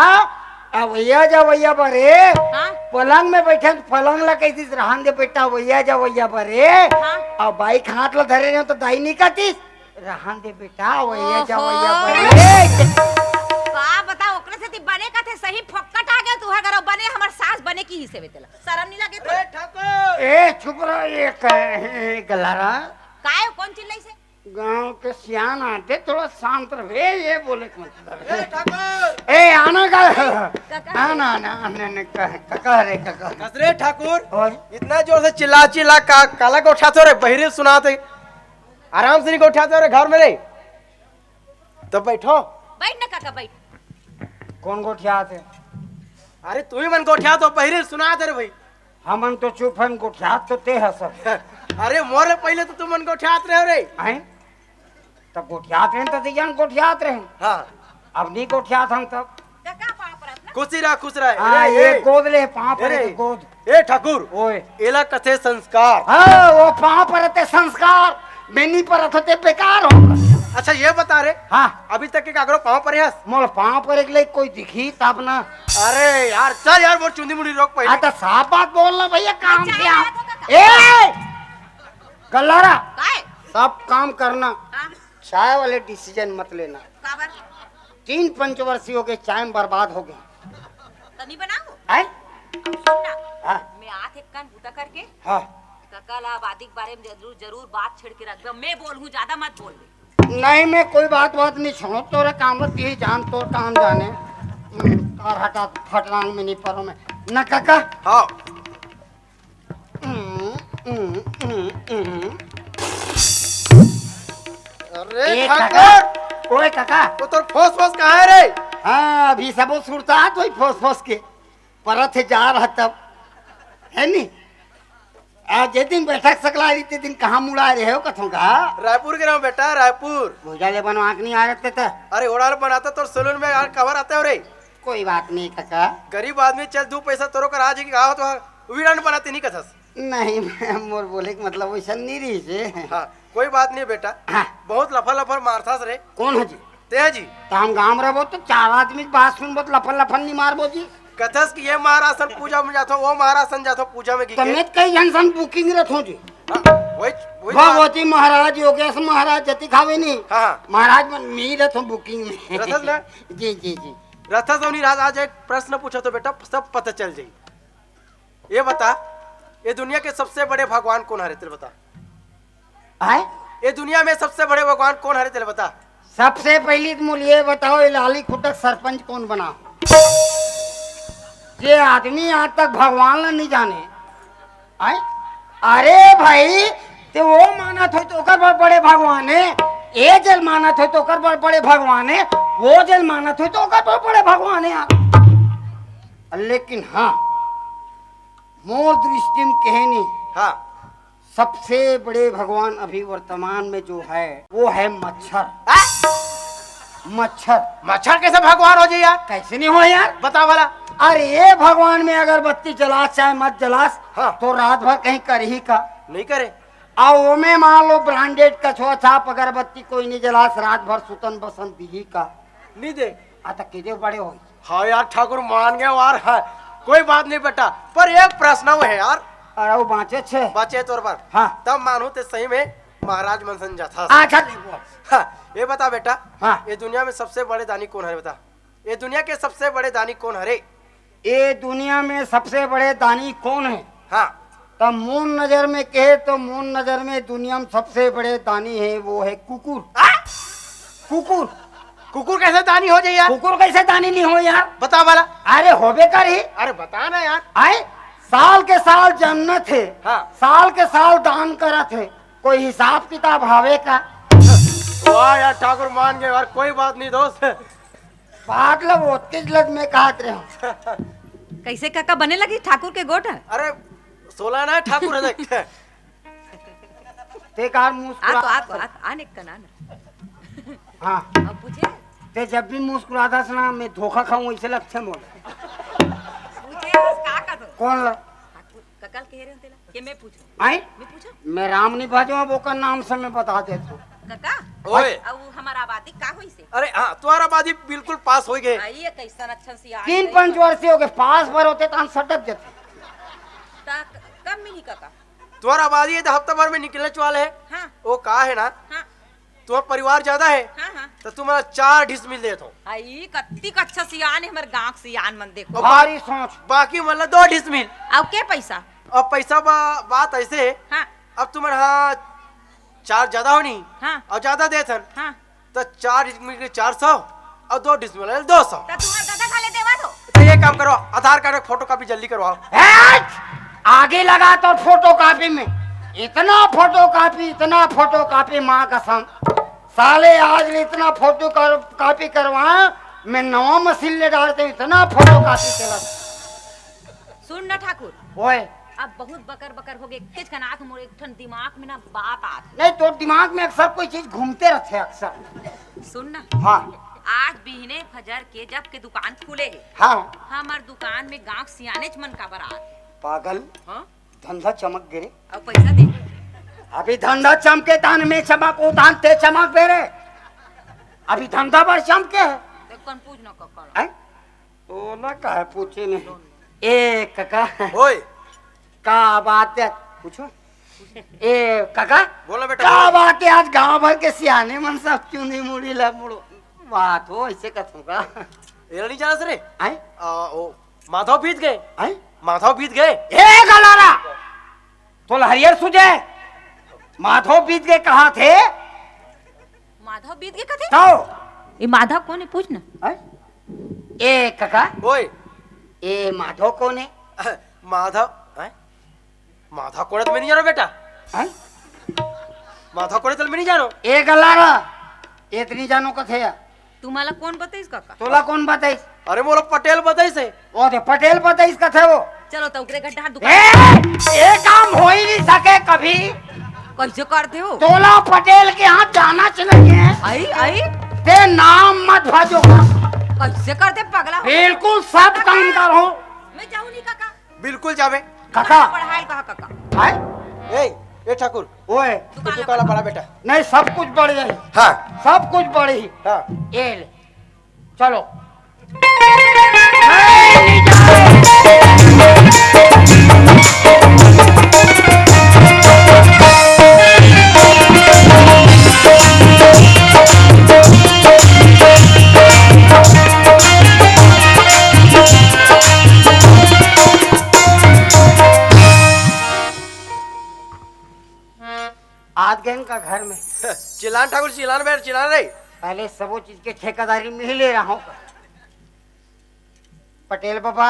अवैया जवैया बरे।" हाँ। पलंग में बैठे त पलंग ला कहि दिस, "रहन दे बेटा, अवैया जवैया बरे।" हाँ। अउ बाई के हाथ ला धरे रहे त दाई नहीं कहतिस, "रहन दे बेटा, अवैया ओहो। जवैया बरे।" का बता, ओकरे सेती बने कथे, सही फोकट आ गया तू, अगर बने हमर सास बने किहिसे बे तेला। शरम नहीं लगे तोला? ए ठाकुर। ए चुप रह, ये कहे, ए गलारा। काय, कौन चिल्लाइसे? गांव के सियान आते, थोड़ा शांत रहे, ये बोले के मतलब है। ए ठाकुर। ए आना का। काका। आना, आना, आना, आना, कह, कह रे, कह। कस रे ठाकुर। और? इतना जोर से चिल्ला चिल्ला का, काला गोठाथो रे, बहिरे सुनाथे। आराम से नहीं गोठाथो रे घर में रे। तो बैठो। बैठ ना काका, बैठ। कौन गोठियाथे? अरे तू ही मन गोठियाथो, बहिरे सुनाथे रे भाई। हमन तो चुप हन, गोठियात तो ते हस सब। अरे मोरे पहले तो तुमन गोठियात रहे रे। हैं? तब गोठियात रहे तो दीजन गोठियात रहे। हाँ। अब नहीं गोठियात हम तब। काका पाँव परत ना। खुशी रह, खुश रह। हाँ, अरे, ये ए, गोद ले, पाँव परे अरे, के गोद। ए ठाकुर, ओए। एला कथे संस्कार। हाँ, वो पाँव परत हे संस्कार, मैं नहीं परत होते बेकार हो। अच्छा, ये बता रे, हाँ। अभी तक के काकरो पाँव परे हस? मोर पाँव परे के लिए कोई दिखी तब ना। अरे यार, चल यार, मोर चुंदी मुड़ी रोक पहले। हाँ, तो साफ बात बोलना भैया, काम अच्छा, क्या? यार, तो काका। ए! गल्लारा, काय? सब काम करना, हाँ। चाय वाले decision मत लेना। काबर? तीन पंचवर्षी हो गए, चाय में बर्बाद हो गए। तनी बनाओ। हैं? अब सुन ना, हाँ। मैं आत एक कान बूता करके, हाँ। काका ला आबादी के बारे में जरूर, जरूर बात छेड़ के रखबे। मैं बोलहूँ, ज्यादा मत बोलबे। नहीं, मैं कोई बात, बात नहीं सुनो, तोरे काम बस यही जान, तोर काम जाने। हम्म, कार हटा, फटरांग में नहीं परो मैं। ना काका। हाँ। हम्म, हम्म, हम्म, हम्म। अरे ए ठाकुर! काका, ओए काका। वो तोर फोस फोस कहाँ है रे? हाँ, अभी सबो सुरता तो ही फोस फोस के। परत हे जा रहा तब। है नी? आज जे दिन बैठक सकला रही, ते दिन कहाँ मुड़ा रहे हो कथों का? रायपुर के रहो बेटा, रायपुर। भुजा ले बनवा के नहीं आ रहे थे तो। अरे ओड़ा ले बनाता तोर सैलून में यार, कवर आते हो रे? कोई बात नहीं काका। गरीब आदमी चल दू पैसा तोरो कर आ जाएगी, कहा हो तो हाँ, उही रंड बनाते नहीं कथस। नहीं, मैं मोर बोले के मतलब वैसा नहीं रही से। हाँ, कोई बात नहीं बेटा। हाँ। बहुत लफर लफर मारथस रे। कौन है जी? ते जी। तो हम गांव में रहबो तो चार आदमी की बात सुनबो तो लफर लफर नहीं मारबो जी। कथस कि ये महाराज सन पूजा में जाथो, वो महाराज सन जाथो पूजा में की तो के। मैं कई झन सन booking रखो जी। हाँ, वही, वही बात। भगवती महाराज, योगेश महाराज, जतिक हावे नहीं। हाँ, हाँ। महाराज मन मी रखो booking में। रथस ना? जी, जी, जी। रथस नहीं राज, आज एक प्रश्न पूछो तो बेटा, सब पता चल जाई। ये बता, ये दुनिया के सबसे बड़े भगवान कोन हरे, तेला बता। आय? ये दुनिया में सबसे बड़े भगवान कोन हरे, तेला बता। सबसे पहिली तो मोला ये बताओ, ये लाली खुटक सरपंच कोन बना? ये आदमी आज तक भगवान ला नहीं जाने। आय? अरे भाई, ते वो मानत होय तो ओकर बर बड़े भगवान हे, ये जेला मानत होय तो ओकर बर बड़े भगवान हे, वो जेला मानत होय तो ओकर बर बड़े भगवान हे यार। लेकिन हाँ, मोर दृष्टि में कहे नहीं, हाँ। सबसे बड़े भगवान अभी वर्तमान में जो है, वो है मच्छर। आ? मच्छर। मच्छर कैसे भगवान हो जाए यार? कैसे नहीं हो यार? बता भला। अरे, ये भगवान में अगरबत्ती जलास चाहे मत जलास, हाँ। तो रात भर कहीं करही का? नहीं करे। आ ओमे मान लो ब्रांडेड कछुआ छाप अगरबत्ती कोई नहीं जलास, रात भर सुतन बसन दिही का? नहीं दे। आ, त के दे बड़े होई। हाँ यार, ठाकुर मान गए यार। हाँ, कोई बात नहीं बेटा, पर एक प्रश्न वो है यार। अरे, वो बाँचे छे। बचे तोर बर। हाँ। तब मानू ते सही में महाराज मन सन जाथा। अच्छा, ठीक बा। हाँ, ये बता बेटा, हाँ। ये दुनिया में सबसे बड़े दानी कौन है, बता। ये दुनिया के सबसे बड़े दानी कौन हरे? ये दुनिया में सबसे बड़े दानी कौन है? हाँ। त मोन नजर में कहे तो मोन नजर में दुनिया में सबसे बड़े दानी है, वो है कुकुर। आ? कुकुर। कुकुर कैसे दानी हो जाए यार? कुकुर कैसे दानी नहीं हो यार? बता भला। अरे होबे कर ही। अरे बता ना यार। आए, साल के साल जन्नत है, हाँ। साल के साल दान करत है, कोई हिसाब किताब हवे का? वाह यार, ठाकुर मान गए यार, कोई बात नहीं दोस्त। बात ला वो तेज लग में कहत रहे हो। कैसे काका बने लगी ठाकुर के गोठ? अरे, सोला ना ठाकुर है देख। ते कार आ मुस्कुरा तो, आ तो, आ, आ ने कना ना। हाँ। अब पूछे? ते जब भी मुस्कुराता ना, मैं धोखा खाऊं, ऐसे लगते मोला। पूछे, का का तो? कौन ला? ठाकुर, कका ल कहे रहे हो तेला? के मैं पूछूं? आए? मैं पूछूं? मैं राम नहीं भाजो, अब ओकर नाम से मैं बता देता हूँ। कका? ओए। अब वो हमारा आबादी का होई से? अरे हाँ, तुम्हारा आबादी बिल्कुल पास हो गए। आई, ये कैसन अच्छा सियान तीन है। पंच वर्षीय हो गए, पास भर होते तो हम सटक जाते। ता क-, कब मिली कका? तुम्हारा आबादी ये तो हफ्ता भर में निकलने वाले है। हाँ। वो का है ना? हाँ। तुम्हारा परिवार ज्यादा है, हाँ, हाँ। तो तुम्हारा चार डिसमिल देत हो। आई, कत्ती अच्छा सियान है हमारे गांव के सियान मन, देखो। और बा-, भारी सोच। बाकी मतलब दो डिसमिल। अब के पैसा? अब पैसा बा-, बात ऐसे है, हाँ। अब तुम्हारे हाँ चार ज्यादा होनी, हाँ। और ज्यादा देत हन, हाँ। तो चार डिसमिल के चार सौ और दो डिसमिल दो सौ। तो तुम्हारा दादा खा ले देवा तो। तो ये काम करो, आधार कार्ड का फोटो कॉपी जल्दी करवाओ। ए, आगे लगा तो फोटो कॉपी में, इतना फोटो कॉपी, इतना फोटो कॉपी, माँ कसम, साले आज ले इतना फोटो कर, कॉपी करवाया, मैं नवा मशीन ले डालते हूँ, इतना फोटो कॉपी चला। सुन ना ठाकुर, ओए। अब बहुत बकर बकर हो गए, एक ठन आत मोर एक ठन दिमाग में ना बात आत। नहीं, तो दिमाग में अक्सर कोई चीज घूमते रहते हैं अक्सर। सुन ना। हाँ। आज बिहने फजर के जब के दुकान खुले हे, हाँ। हमार दुकान में गांव सियानेच मन काबर आत हे? पागल। हाँ? धंधा चमक गे रे। अब पैसा दे। अभी धंधा चमके तान में चमक, वो तान ते चमक बे रे। अभी धंधा बर चमके है। ते कौन पूछ ना कक्का। हैं? तो ना कहे पूछे नहीं। ए कका। ओए। का बात है? पूछो। ए कका। बोलो बेटा, का बोलो। बात है आज गांव भर के सियाने मन सब चुंदी मुड़ी ला मुड़ो? बात हो ऐसे कथों का। ये नहीं जाना रे। हैं? आ, ओ, माधव बीत गए। हैं? माधव बीत गए। ए गलारा। तोला हरियर सूझे? माधव बीत गए कहा थे? माधव बीत गए कथे? तो? ये माधव कौन है, पूछ ना। हैं? ए कका। ओए। ए माधव कौन है? माधव, हैं? माधव कोड़े तो मैं नहीं जानो बेटा। हैं? माधव कोड़े तो मैं नहीं जानो। ए गलारा, इतनी जानो कथे या? तुम्हाला कोण बताईस काका? तोला कोण बताईस? अरे मोला पटेल बताईस हे। ओ दे पटेल बताईस कथे वो। चलो तो ओकरे घर डांट ए, दुकान। ये काम हो ही नहीं सके कभी। कैसे करते हो? तोला पटेल के हाथ जाना चाहिए। आई, आई। ते नाम मत भाजो। कैसे करते पगला हो? बिल्कुल सब काम करो। मैं जाऊँ नहीं काका। बिल्कुल जावे। काका। पढ़ाई कहा काका? हाय? ए, ए ठाकुर। ओए। तू दुकान काला ला पड़ा बेटा। नहीं, सब कुछ बढ़ जाए। हाँ। सब कुछ बढ़ी। हाँ। ए ले। चलो। का घर में। चिल्लान ठाकुर, चिल्लान बेटा, चिल्लान रे। पहले सबो चीज के ठेकेदारी में ही ले रहा हूँ। पटेल बाबा।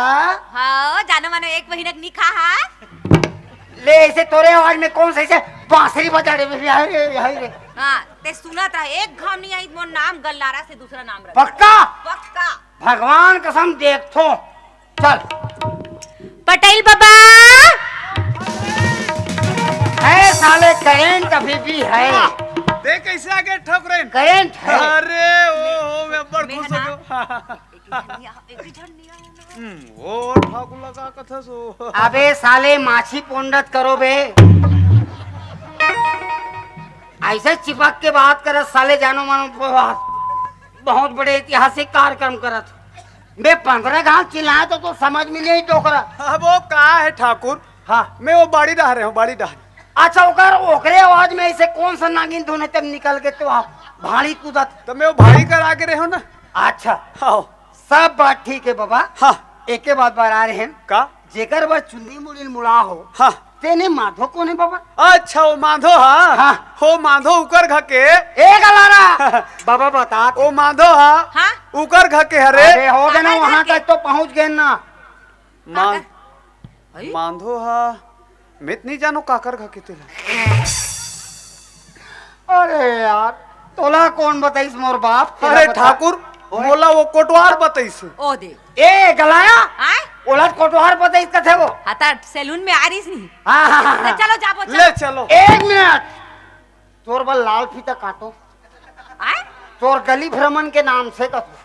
हाँ, जानो मानो एक महीना के नी खा हा। ले, ऐसे तोरे आवाज में कौन सा ऐसे बांसुरी बजा रहे? हाय रे, हाय रे। हाँ, ते सुनत रह, एक घाव नहीं आई, मोर नाम गल्लारा से दूसरा नाम रख। पक्का? पक्का। भगवान कसम, देखथो। चल। पटेल बाबा। है साले, करंट अभी भी है। देख कैसे आगे ठोक रहे हैं। करंट है। अरे, ओ, ओ, मैं बड़ खुश हो गया। हम्म, वो ठाकुर लगा कथा सो। अबे साले, माछी पोंडत करो बे। ऐसे चिपक के बात करत साले, जानो मानो, बहुत बड़े ऐतिहासिक कार्यक्रम करत। मैं पंद्रह घाव चिल्लाए तो, तो समझ में नहीं टोकरा। अब वो का है ठाकुर? हाँ। मैं वो बाड़ी डहरे हूँ, बाड़ी डहरे। अच्छा, ओकर, ओकरे आवाज में ऐसे कौन सा नागिन धुन है तब निकल के तो आप भाड़ी कूदत? तो मैं वो भाड़ी कर आगे रहे हूँ ना। अच्छा। हाँ। सब बात ठीक है बाबा। हाँ। एके बात बता रहे हैं। का? जेकर बर चुंदी मुड़ी मुड़ा हो। हाँ। तेने माधो कोन हे बाबा? अच्छा, वो माधो हा? हाँ। हो माधो उकर घर के। ए गलारा। बाबा बता। वो माधो हा? हाँ? उकर घर के हरे। अरे हो गए ना, काकर घर वहां के? तक तो पहुंच गए ना। मा-, काकर? अई? माधो हा। मैं तो नहीं जानो काकर घर के तेला। अरे यार, तोला कौन बताइस मोर बाप? तेला अरे बता। ठाकुर, ओए। मोला वो कोटवार बताइस। ओ दे। ए गलाया। आय? ओला कोटवार बताइस कथे वो। हाँ, त सैलून में आ रहीस नहीं। हाँ, हाँ, हाँ, तो हाँ। चलो, जाबो, ले चलो। चलो। एक मिनट। तोर बर लाल फीता काटो। आय? तोर गली भ्रमण के नाम से कथो।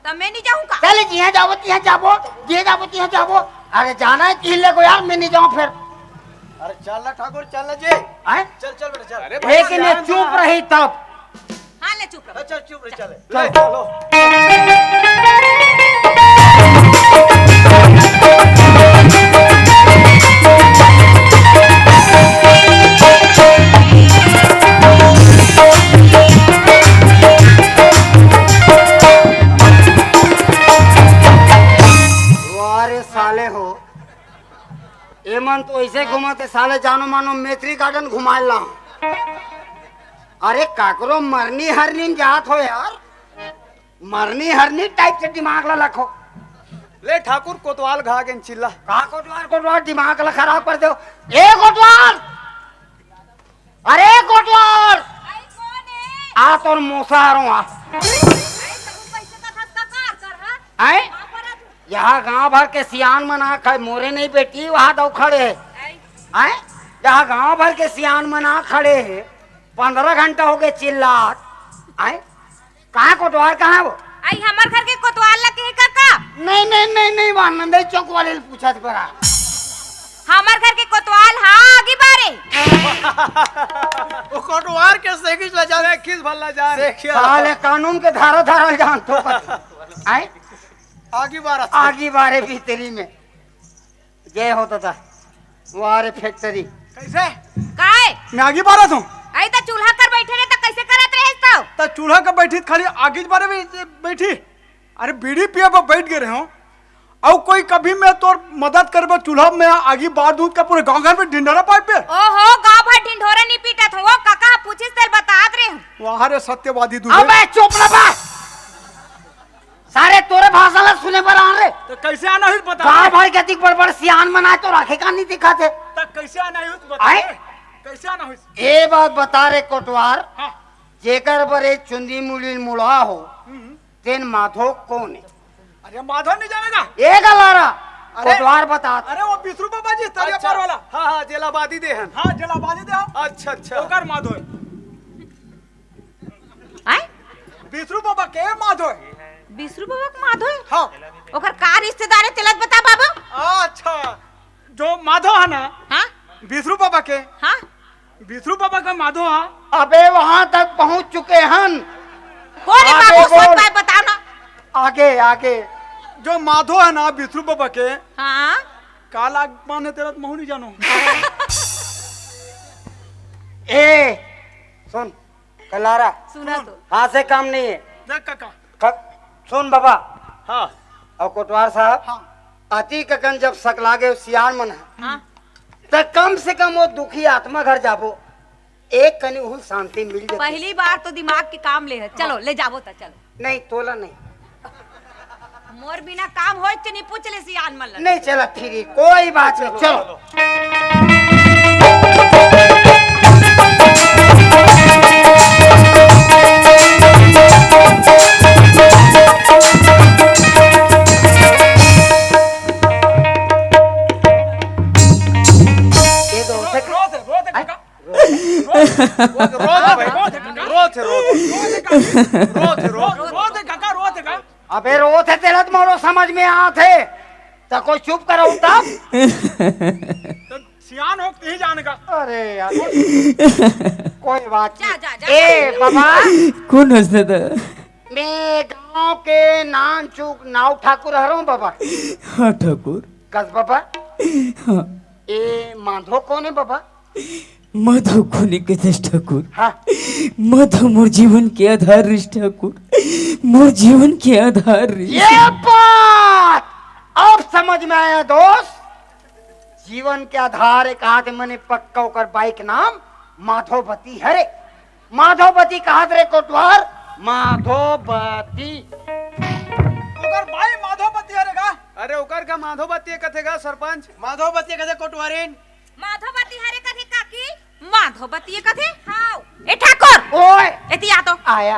त मैं नहीं जाऊँ का? चल, जिहाँ जाबो, तिहाँ जाबो, जिहाँ जाबो, तिहाँ जाबो। अरे, जाना है, तिहाँ ले को यार, मैं नहीं जाऊँ फिर। अरे, चल ना ठाकुर, चल ना जी। आय? चल, चल बेटा, चल। अरे भाई, लेकिन ये जान चुप ना। रही तब। हाँ, ले चुप रह। चल, चुप रह, चल। चल। ले, चलो। वाह रे साले हो, एमन तो ऐसे घूमत हे साले, जानो मानो मैत्री गार्डन घुमाए ला। अरे काकरो मरनी हरनी में जात हो यार, मरनी हरनी टाइप से दिमाग ला रखो। ले ठाकुर कोतवाल घा के चिल्ला। का कोतवाल, कोतवाल दिमाग ला खराब कर दो। ए कोतवाल, अरे कोटवार! आई कौन है? आ तोर मोसा आ रहा हूँ, आ। आई तू पैसे का खस का कार कर, हाँ? आए? का करत? यहाँ गांव भर के सियान मन आ खड़े, मोरे नहीं बेटी, वहाँ दो खड़े है। आई। आए? यहाँ गांव भर के सियान मन आ खड़े है, पंद्रह घंटा हो गए चिल्लात। आए? कहाँ कोटवार, कहाँ वो? आई हमर घर के कोतवाल ला कहे का का? नहीं, नहीं, नहीं, नहीं, वो नंदई चौक वाले ले पूछत बरा। हमर घर के कोतवाल हा आगी बारे। वो कोटवार के सेकिस ला जान। सेकिस भल्ला जान। सेकिस। साले कानून के धारा धारा जान तो। आए? आगी बारत। आगी बारे भीतरी में। जय हो दादा। वाह रे फैक्ट्री। कैसे? काय? मैं आगी बारत हूँ। आई त चूल्हा कर बैठे रहे त कैसे करत रहे तो? त चूल्हा कर बैठी खाली आगी बारे में बैठी। अरे बीड़ी पिए पर बैठ गए रहे हो। अउ कोई कभी मैं तोर मदद करबे चूल्हा में आगी बार दूध का पूरे गांव घर में ढिंढोरा पाइप पे। ओहो, गांव भर ढिंढोरा नहीं पीटत हो, वो काका पूछिस तेल बतात रहे हूँ। वाह रे सत्यवादी दूल्हे। अबे चुप ना बा। सारे तोरे भाषा ला सुने बर आन रे। तो कैसे आना हुई बता? गांव भर के अधिक बड़ बड़ सियान मन आए तो राखे का नहीं दिखा थे। तो कैसे आना हुई बता? आए? कैसे आना हुई? ए बात बता रे कोटवार, हाँ। जेकर बर ए चुंदी मुड़ी मुड़ा हो, हम्म। तेन माधो कौन है? अरे माधो नहीं जानेगा? ए गलारा, अरे, कोटवार बता। अरे वो बिसरू बाबा जी, तरिया अच्छा। पार वाला। हाँ, हाँ, जेला बादी दे हन। हाँ, जेला बादी दे हन। अच्छा, अच्छा। ओकर माधो है। आय? बिसरू बाबा के माधो है। बिसरू बाबा के माधो है? हाँ। ओकर का रिश्तेदार है, तेला बता बाबू। अच्छा, जो माधो है ना, हाँ? बिसरू बाबा के। हाँ? बिसरू बाबा का माधो है। अबे वहां तक पहुंच चुके हन। कौन है आगे बाबू, बोल। सोच पाए बता ना। आगे, आगे। जो माधो है ना बिसरू बाबा के। हाँ? काला माने तेरा तो महू नहीं जानो। ए, सुन। कलारा। सुना तो। हाथ से काम नहीं है। देख काका। क-, सुन बाबा। हाँ। अउ कोटवार साहब, हाँ। अति ककन जब सकला गे सियान मन ह, हाँ। त कम से कम वो दुखी आत्मा घर जाबो। एक कनी उहू शांति मिल जाती। पहली बार तो दिमाग के काम ले है। चलो, ले जाबो त चलो। नहीं, तोला नहीं। मोर बिना काम होय के नहीं पूछ ले सियान मन ला। नहीं चला फिरी, कोई बात नहीं, चलो। ये तो रो, रो थे, रो थे, काका। रो थे, रो थे भाई। रो थे, रो थे। रो थे, रो थे। रो थे, काका, रो थे का? अबे रो थे तेला तो मोरो समझ में आथे। त कोई चुप करो तब। तो सियान हो कहीं जाने का। अरे यार। कोई बात जा, नहीं। जा, जा। ए बाबा। कौन हंसने था? मैं गांव के नाम चुक नाव ठाकुर हरो बाबा। हाँ ठाकुर। कस बाबा। हाँ। ए माधो कौन है बाबा? माधो कोनी कथस ठाकुर। हाँ। माधो मोर जीवन के आधार रिस ठाकुर, मोर जीवन के आधार रिस। ये बात अब समझ में आया दोस्त। जीवन के आधार एक हाथ मने पक्का ओकर बाई के नाम माधोवती हरे। माधोवती कहात रे कोटवार, माधोवती। ओकर बाई माधोवती हरे का? अरे ओकर का माधोवती कथे का सरपंच? माधोवती कथे कोटवारिन। माधोवती हरे कथे काकी? माधोवती कथे? हाव। ए ठाकुर! ओए! एती आ तो। आया।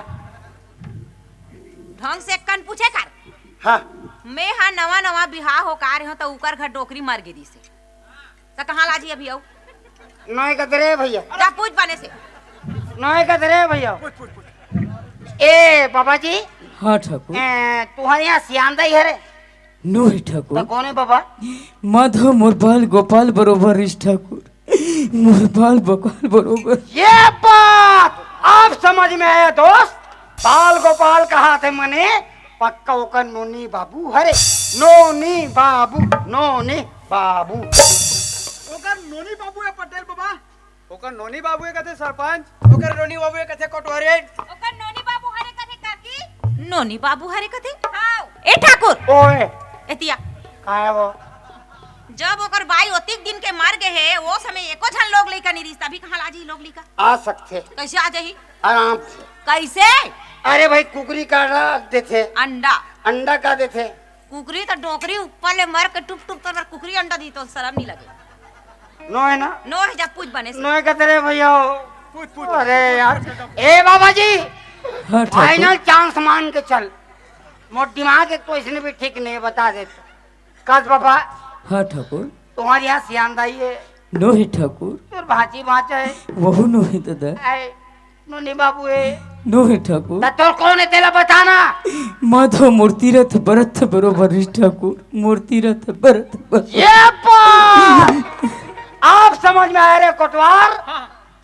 ढंग से कन पूछे कर। हाँ। मैं हा नवा नवा बिहाव हो का रहे हो त उकर घर डोकरी मर गे दिसे। त कहाँ लाजी अभी आऊ? नोए कथे रे भैया। जा पूछ बने से। नोए कथे रे भैया। ए बाबा जी। हाँ ठाकुर। ए, तुम्हारे यहाँ सियान दाई हरे? नो हे ठाकुर। त कौन है बाबा? माधो मोर बाल गोपाल बरोबर रिस ठाकुर। मोर बाल गोपाल बरोबर। ये बात अब समझ में आया दोस्त। बाल गोपाल कहाथे मने पक्का ओकर नोनी बाबू हरे। नोनी बाबू, नोनी बाबू। ओकर नोनी बाबू है पटेल बाबा। ओकर नोनी बाबू है कथे सरपंच। ओकर नोनी बाबू है कथे कोटवारिन। ओकर नोनी बाबू हरे कथे काकी। नोनी बाबू हरे कथे? हाँ। ए ठाकुर। ओए। एतिया। का है वो? जब ओकर बाई ओतिक दिन के मर गे हे, वो समय एको झन लोग लइका नहीं रिस, अभी कहाँ लाजी लोग लइका? आ सकथे। कैसे आ जाही? आराम से। कैसे? अरे भाई, कुकरी का अंडा देथे। अंडा। अंडा का देथे? कुकरी तो डोकरी ऊपर ले मर के टुप टुप कर कुकरी अंडा दी तो शर्म नहीं लगे। नो है ना? नो है, जब पूछ बने से। नो है कहते रे भैया। पूछ, पूछ, अरे पूछ, यार। पूछ, पूछ। ए बाबा जी, हाँ, ठाकुर। Final chance मान के चल। मोर दिमाग एक तो इसने भी ठीक नहीं बता देते। कस बाबा। हाँ ठाकुर। तुम्हारे यहाँ सियान दाई है? नो हे ठाकुर। तोर भांची भांचा है? वहू नो हे दादा। आए, नोनी बाबू है? नो हे ठाकुर। त तोर कौन है तेला बताना? माधो मोर तीरथ बरत बरोबर रिस ठाकुर, मोर तीरथ बरत बरोबर। ये बात आप समझ में आए रे कोटवार?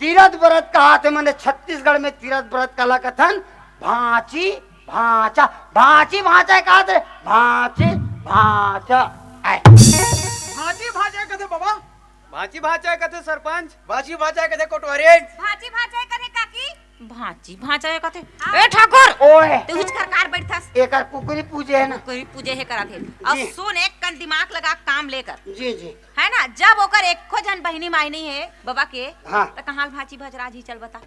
तीरथ बरत कहाथे मने छत्तीसगढ़ में तीरथ बरत काला कथन। भांची भांचा, भांची भांचा कहाथे, भांची भांचा। आए। भांची भांचा कथे बाबा। भांची भांचा कथे सरपंच। भांची भांचा कथे कोटवारिन। भांची भांचा कथे काकी। भांची भांचा कथे। हाँ। ए ठाकुर। ओए। तू हिच कर कार बैठथस। एकर कुकरी पूजे है ना। कुकरी पूजे है करा थे। अब जी। सुन, एक कन दिमाग लगा काम लेकर। जी, जी। है ना, जब ओकर एको झन बहिनी माई नहीं है बाबा के, हाँ। त कहाँ भांची भजरा जी चल बता।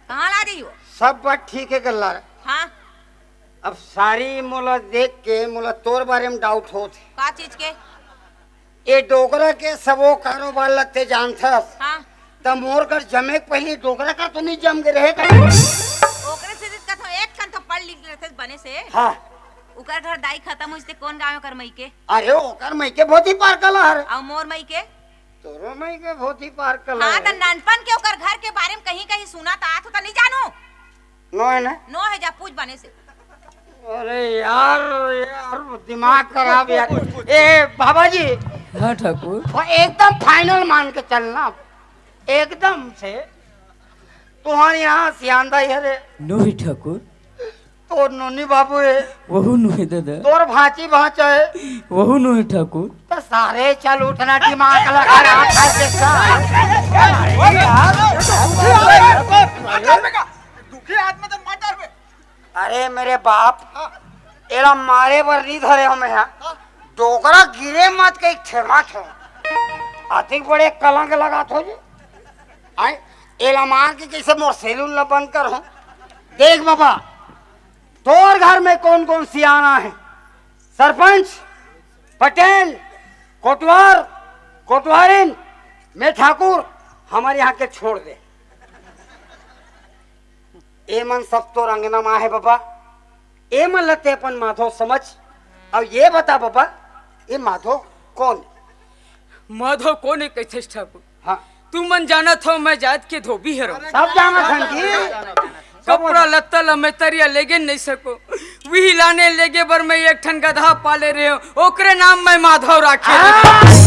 कहाँ ला रही हो? सब बात ठीक है गल्ला। हाँ। अब सारी मोला देख के मोला तोर बारे में doubt होत हे। का चीज के? ये डोकरा के सबो कारोबार लत्ते जानथस। हाँ। त मोर घर जमे के पहले डोकरा कर तो नहीं जम के रहे का? ओकरे से कथो एक कन तो पढ़ लिख लेते बने से। हाँ। उकर घर दाई खत्म होइस ते कौन गाँव कर मई के? अरे ओकर मई के भोती पार कला हर। अउ मोर मई के? तोरो मई के भोती पार कला हाँ, हर। त ननपन के ओकर घर के बारे में कहीं कहीं सुना त आत हो त नहीं जानू। नो है ना? नो है, जा पूछ बने से। अरे यार, यार दिमाग खराब यार। ए बाबा जी। हाँ ठाकुर। वो एकदम final मान के चलना, एकदम से। तुम्हारे यहाँ सियान दाई है रे? नो है ठाकुर। तोर नोनी बाबू है? वहू नो है दादा। तोर भांची भांचा है? वहू नो है ठाकुर। तो सारे चल उठना, दिमाग लगा रहा था के साथ। दुखी आदमी तो मटर में। अरे मेरे बाप, हाँ। एला मारे बर नहीं धरे हमें यहाँ। हाँ। डोकरा गिरे मत के ठेमा ठेमा। अतिक बड़े कलंक लगात हो जी। आय, एला मार के कइसे मोर सैलून ला बंद करहूं? देख बाबा, तोर घर में कौन कौन सियाना हे? सरपंच, पटेल, कोटवार, कोटवारिन, मैं ठाकुर, हमर यहाँ के छोड़ दे। ए मन सब तोर अंगना मा हे बाबा। ए मन ल ते अपन माधो समझ। अउ ये बता बाबा, ये माधो कौन? माधो कौन हे कहिथस ठाकुर? हाँ। तुमन जानत हो, मैं जात के धोबी हरव। सब जानत हन जी। कपड़ा लत्ता ल मैं तरिया लेगे नहीं सको, उही लाने लेगे बर मैं एक ठन गधा पाले रहेंव, ओकरे नाम मैं माधव राखे रहेंव।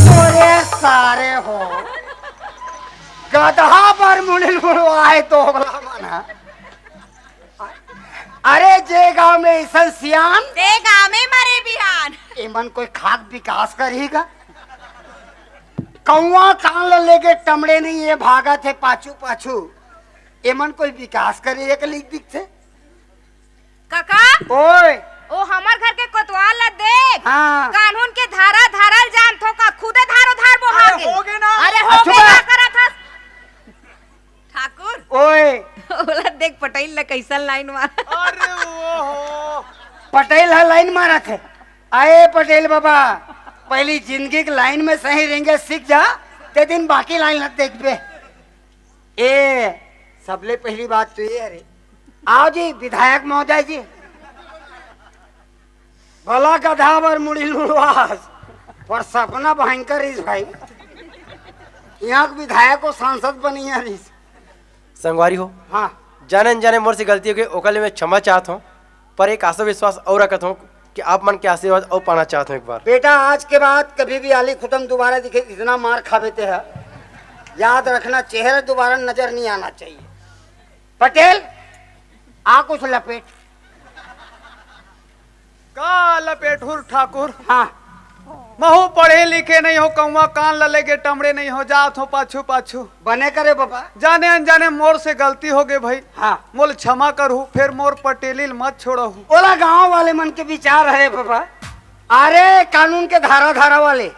तोरे सारे हो, गधा बर मुड़िल मुड़वा हे तो ओला मन ह। अरे, जे गांव में अइसन सियान, ते गांव में मरे बिहान। एमन कोई खाक विकास करही गा? कौआ कान ल लेगे टमड़े नहीं, ये भागत हे पाछू पाछू। एमन कोई विकास करे एक लीक दिखथे? काका, ओए। ओ हमर घर के कोतवाल ला देख। हाँ। कानून के धारा धारल जानथो का, खुदे धारो धार बोहा अरे, गे। होगे ना। अरे, होगे ना करत हस। ठाकुर। ओए। ओला देख, पटेल ला कइसन लाइन मार। अरे ओहो। पटेल ह लाइन मारत हे। अरे पटेल बाबा, पहली जिंदगी के लाइन में सही रेंगे सीख जा, ते दिन बाकी लाइन ल देखबे। ए, सबले पहली बात तो ये हे रे। आओ जी विधायक महोदय जी। भला गधा बर मुड़ी लुड़वास, पर सपना भयंकर रहिस भाई। यहाँ के विधायक अउ सांसद बनिया रहिस। संगवारी हो, हाँ। जाने अनजाने मोर से गलती होगे, ओकर ले मैं क्षमा चाहत हूँ, पर एक आशा विश्वास अउ रखत हूँ कि आप मन के आशीर्वाद अउ पाना चाहत हूँ एक बार। बेटा, आज के बाद कभी भी आली खुटम दोबारा दिखे, इतना मार खाबे ते ह, याद रखना, चेहरा दोबारा नजर नहीं आना चाहिए। पटेल, आ कुछ लपेट। का लपेटहूं ठाकुर? हाँ। महू पढ़े लिखे नहीं हो, कौआ कान ल लेगे टमड़े नहीं हो, जात हो पाछू पाछू। बने करे बाबा। जाने अनजाने मोर से गलती होगे भाई। हाँ। मोल क्षमा करहू, फेर मोर पटेली ल मत छोड़हू। ओला गांव वाले मन के विचार हरे बाबा। अरे कानून के धारा धारा वाले,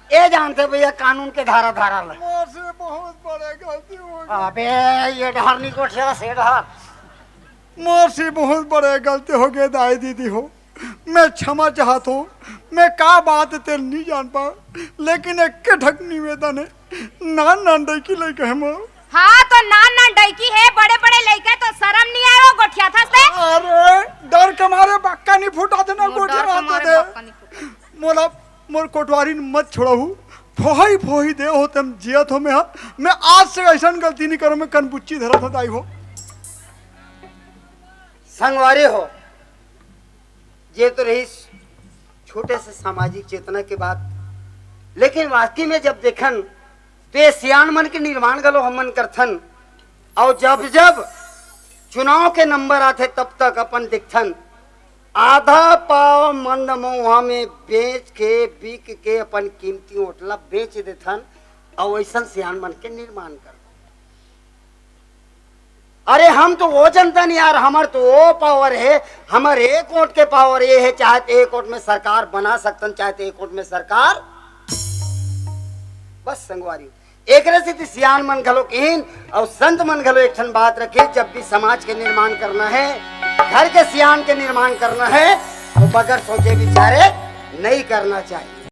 ए जानथे भैया कानून के धारा धारा ल। मोर से बहुत बड़े गलती होगे। अबे ये डहर नहीं कोठिया से डहर। मोर से बहुत बड़े गलती होगे दाई दीदी हो, मैं क्षमा चाहत हूँ। मैं का बात हे तेल नहीं जान पाव, लेकिन एक ठक निवेदन हे, नान नान डैकी लइका हे मोर। हाँ, तो नान नान डैकी हे, बड़े बड़े लइका हे, तो शरम नहीं आय वो गोठियाथस ते? अरे डर के मारे बक्का नहीं फूटा देना, मोर डर के गोठिया मारे दे। बक्का नहीं फूटा। मोला मोर कोटवारी न मत छोड़हू, फोही फोही दे हो तम जियत हो मैं हा। मैं आज से अइसन गलती नहीं करूँ, मैं कनबुच्ची धरत हो दाई हो। संगवारी हो, ये तो रहिस छोटे से सामाजिक चेतना के बात, लेकिन वाकई में जब देखन तो ये सियान मन के निर्माण घलो हमन करथन। अउ जब जब चुनाव के नंबर आथे तब तक अपन देखथन आधा पाव मंद मउहा में बेच के बिक के अपन कीमती वोट ला बेच देथन। अउ अइसन सियान मन के निर्माण कर अरे हम तो वो जनता नहीं यार, हमर तो वो पावर हे, हमर एक वोट के पावर ये हे, चाहे तो एक वोट में सरकार बना सकथन, चाहे तो एक वोट में सरकार। बस संगवारी, एकरे सेती सियान मन घलो कहिन अउ संत मन घलो एक ठन बात रखे, जब भी समाज के निर्माण करना हे, घर के सियान के निर्माण करना हे, तो बगैर सोचे विचारे नहीं करना चाहिए।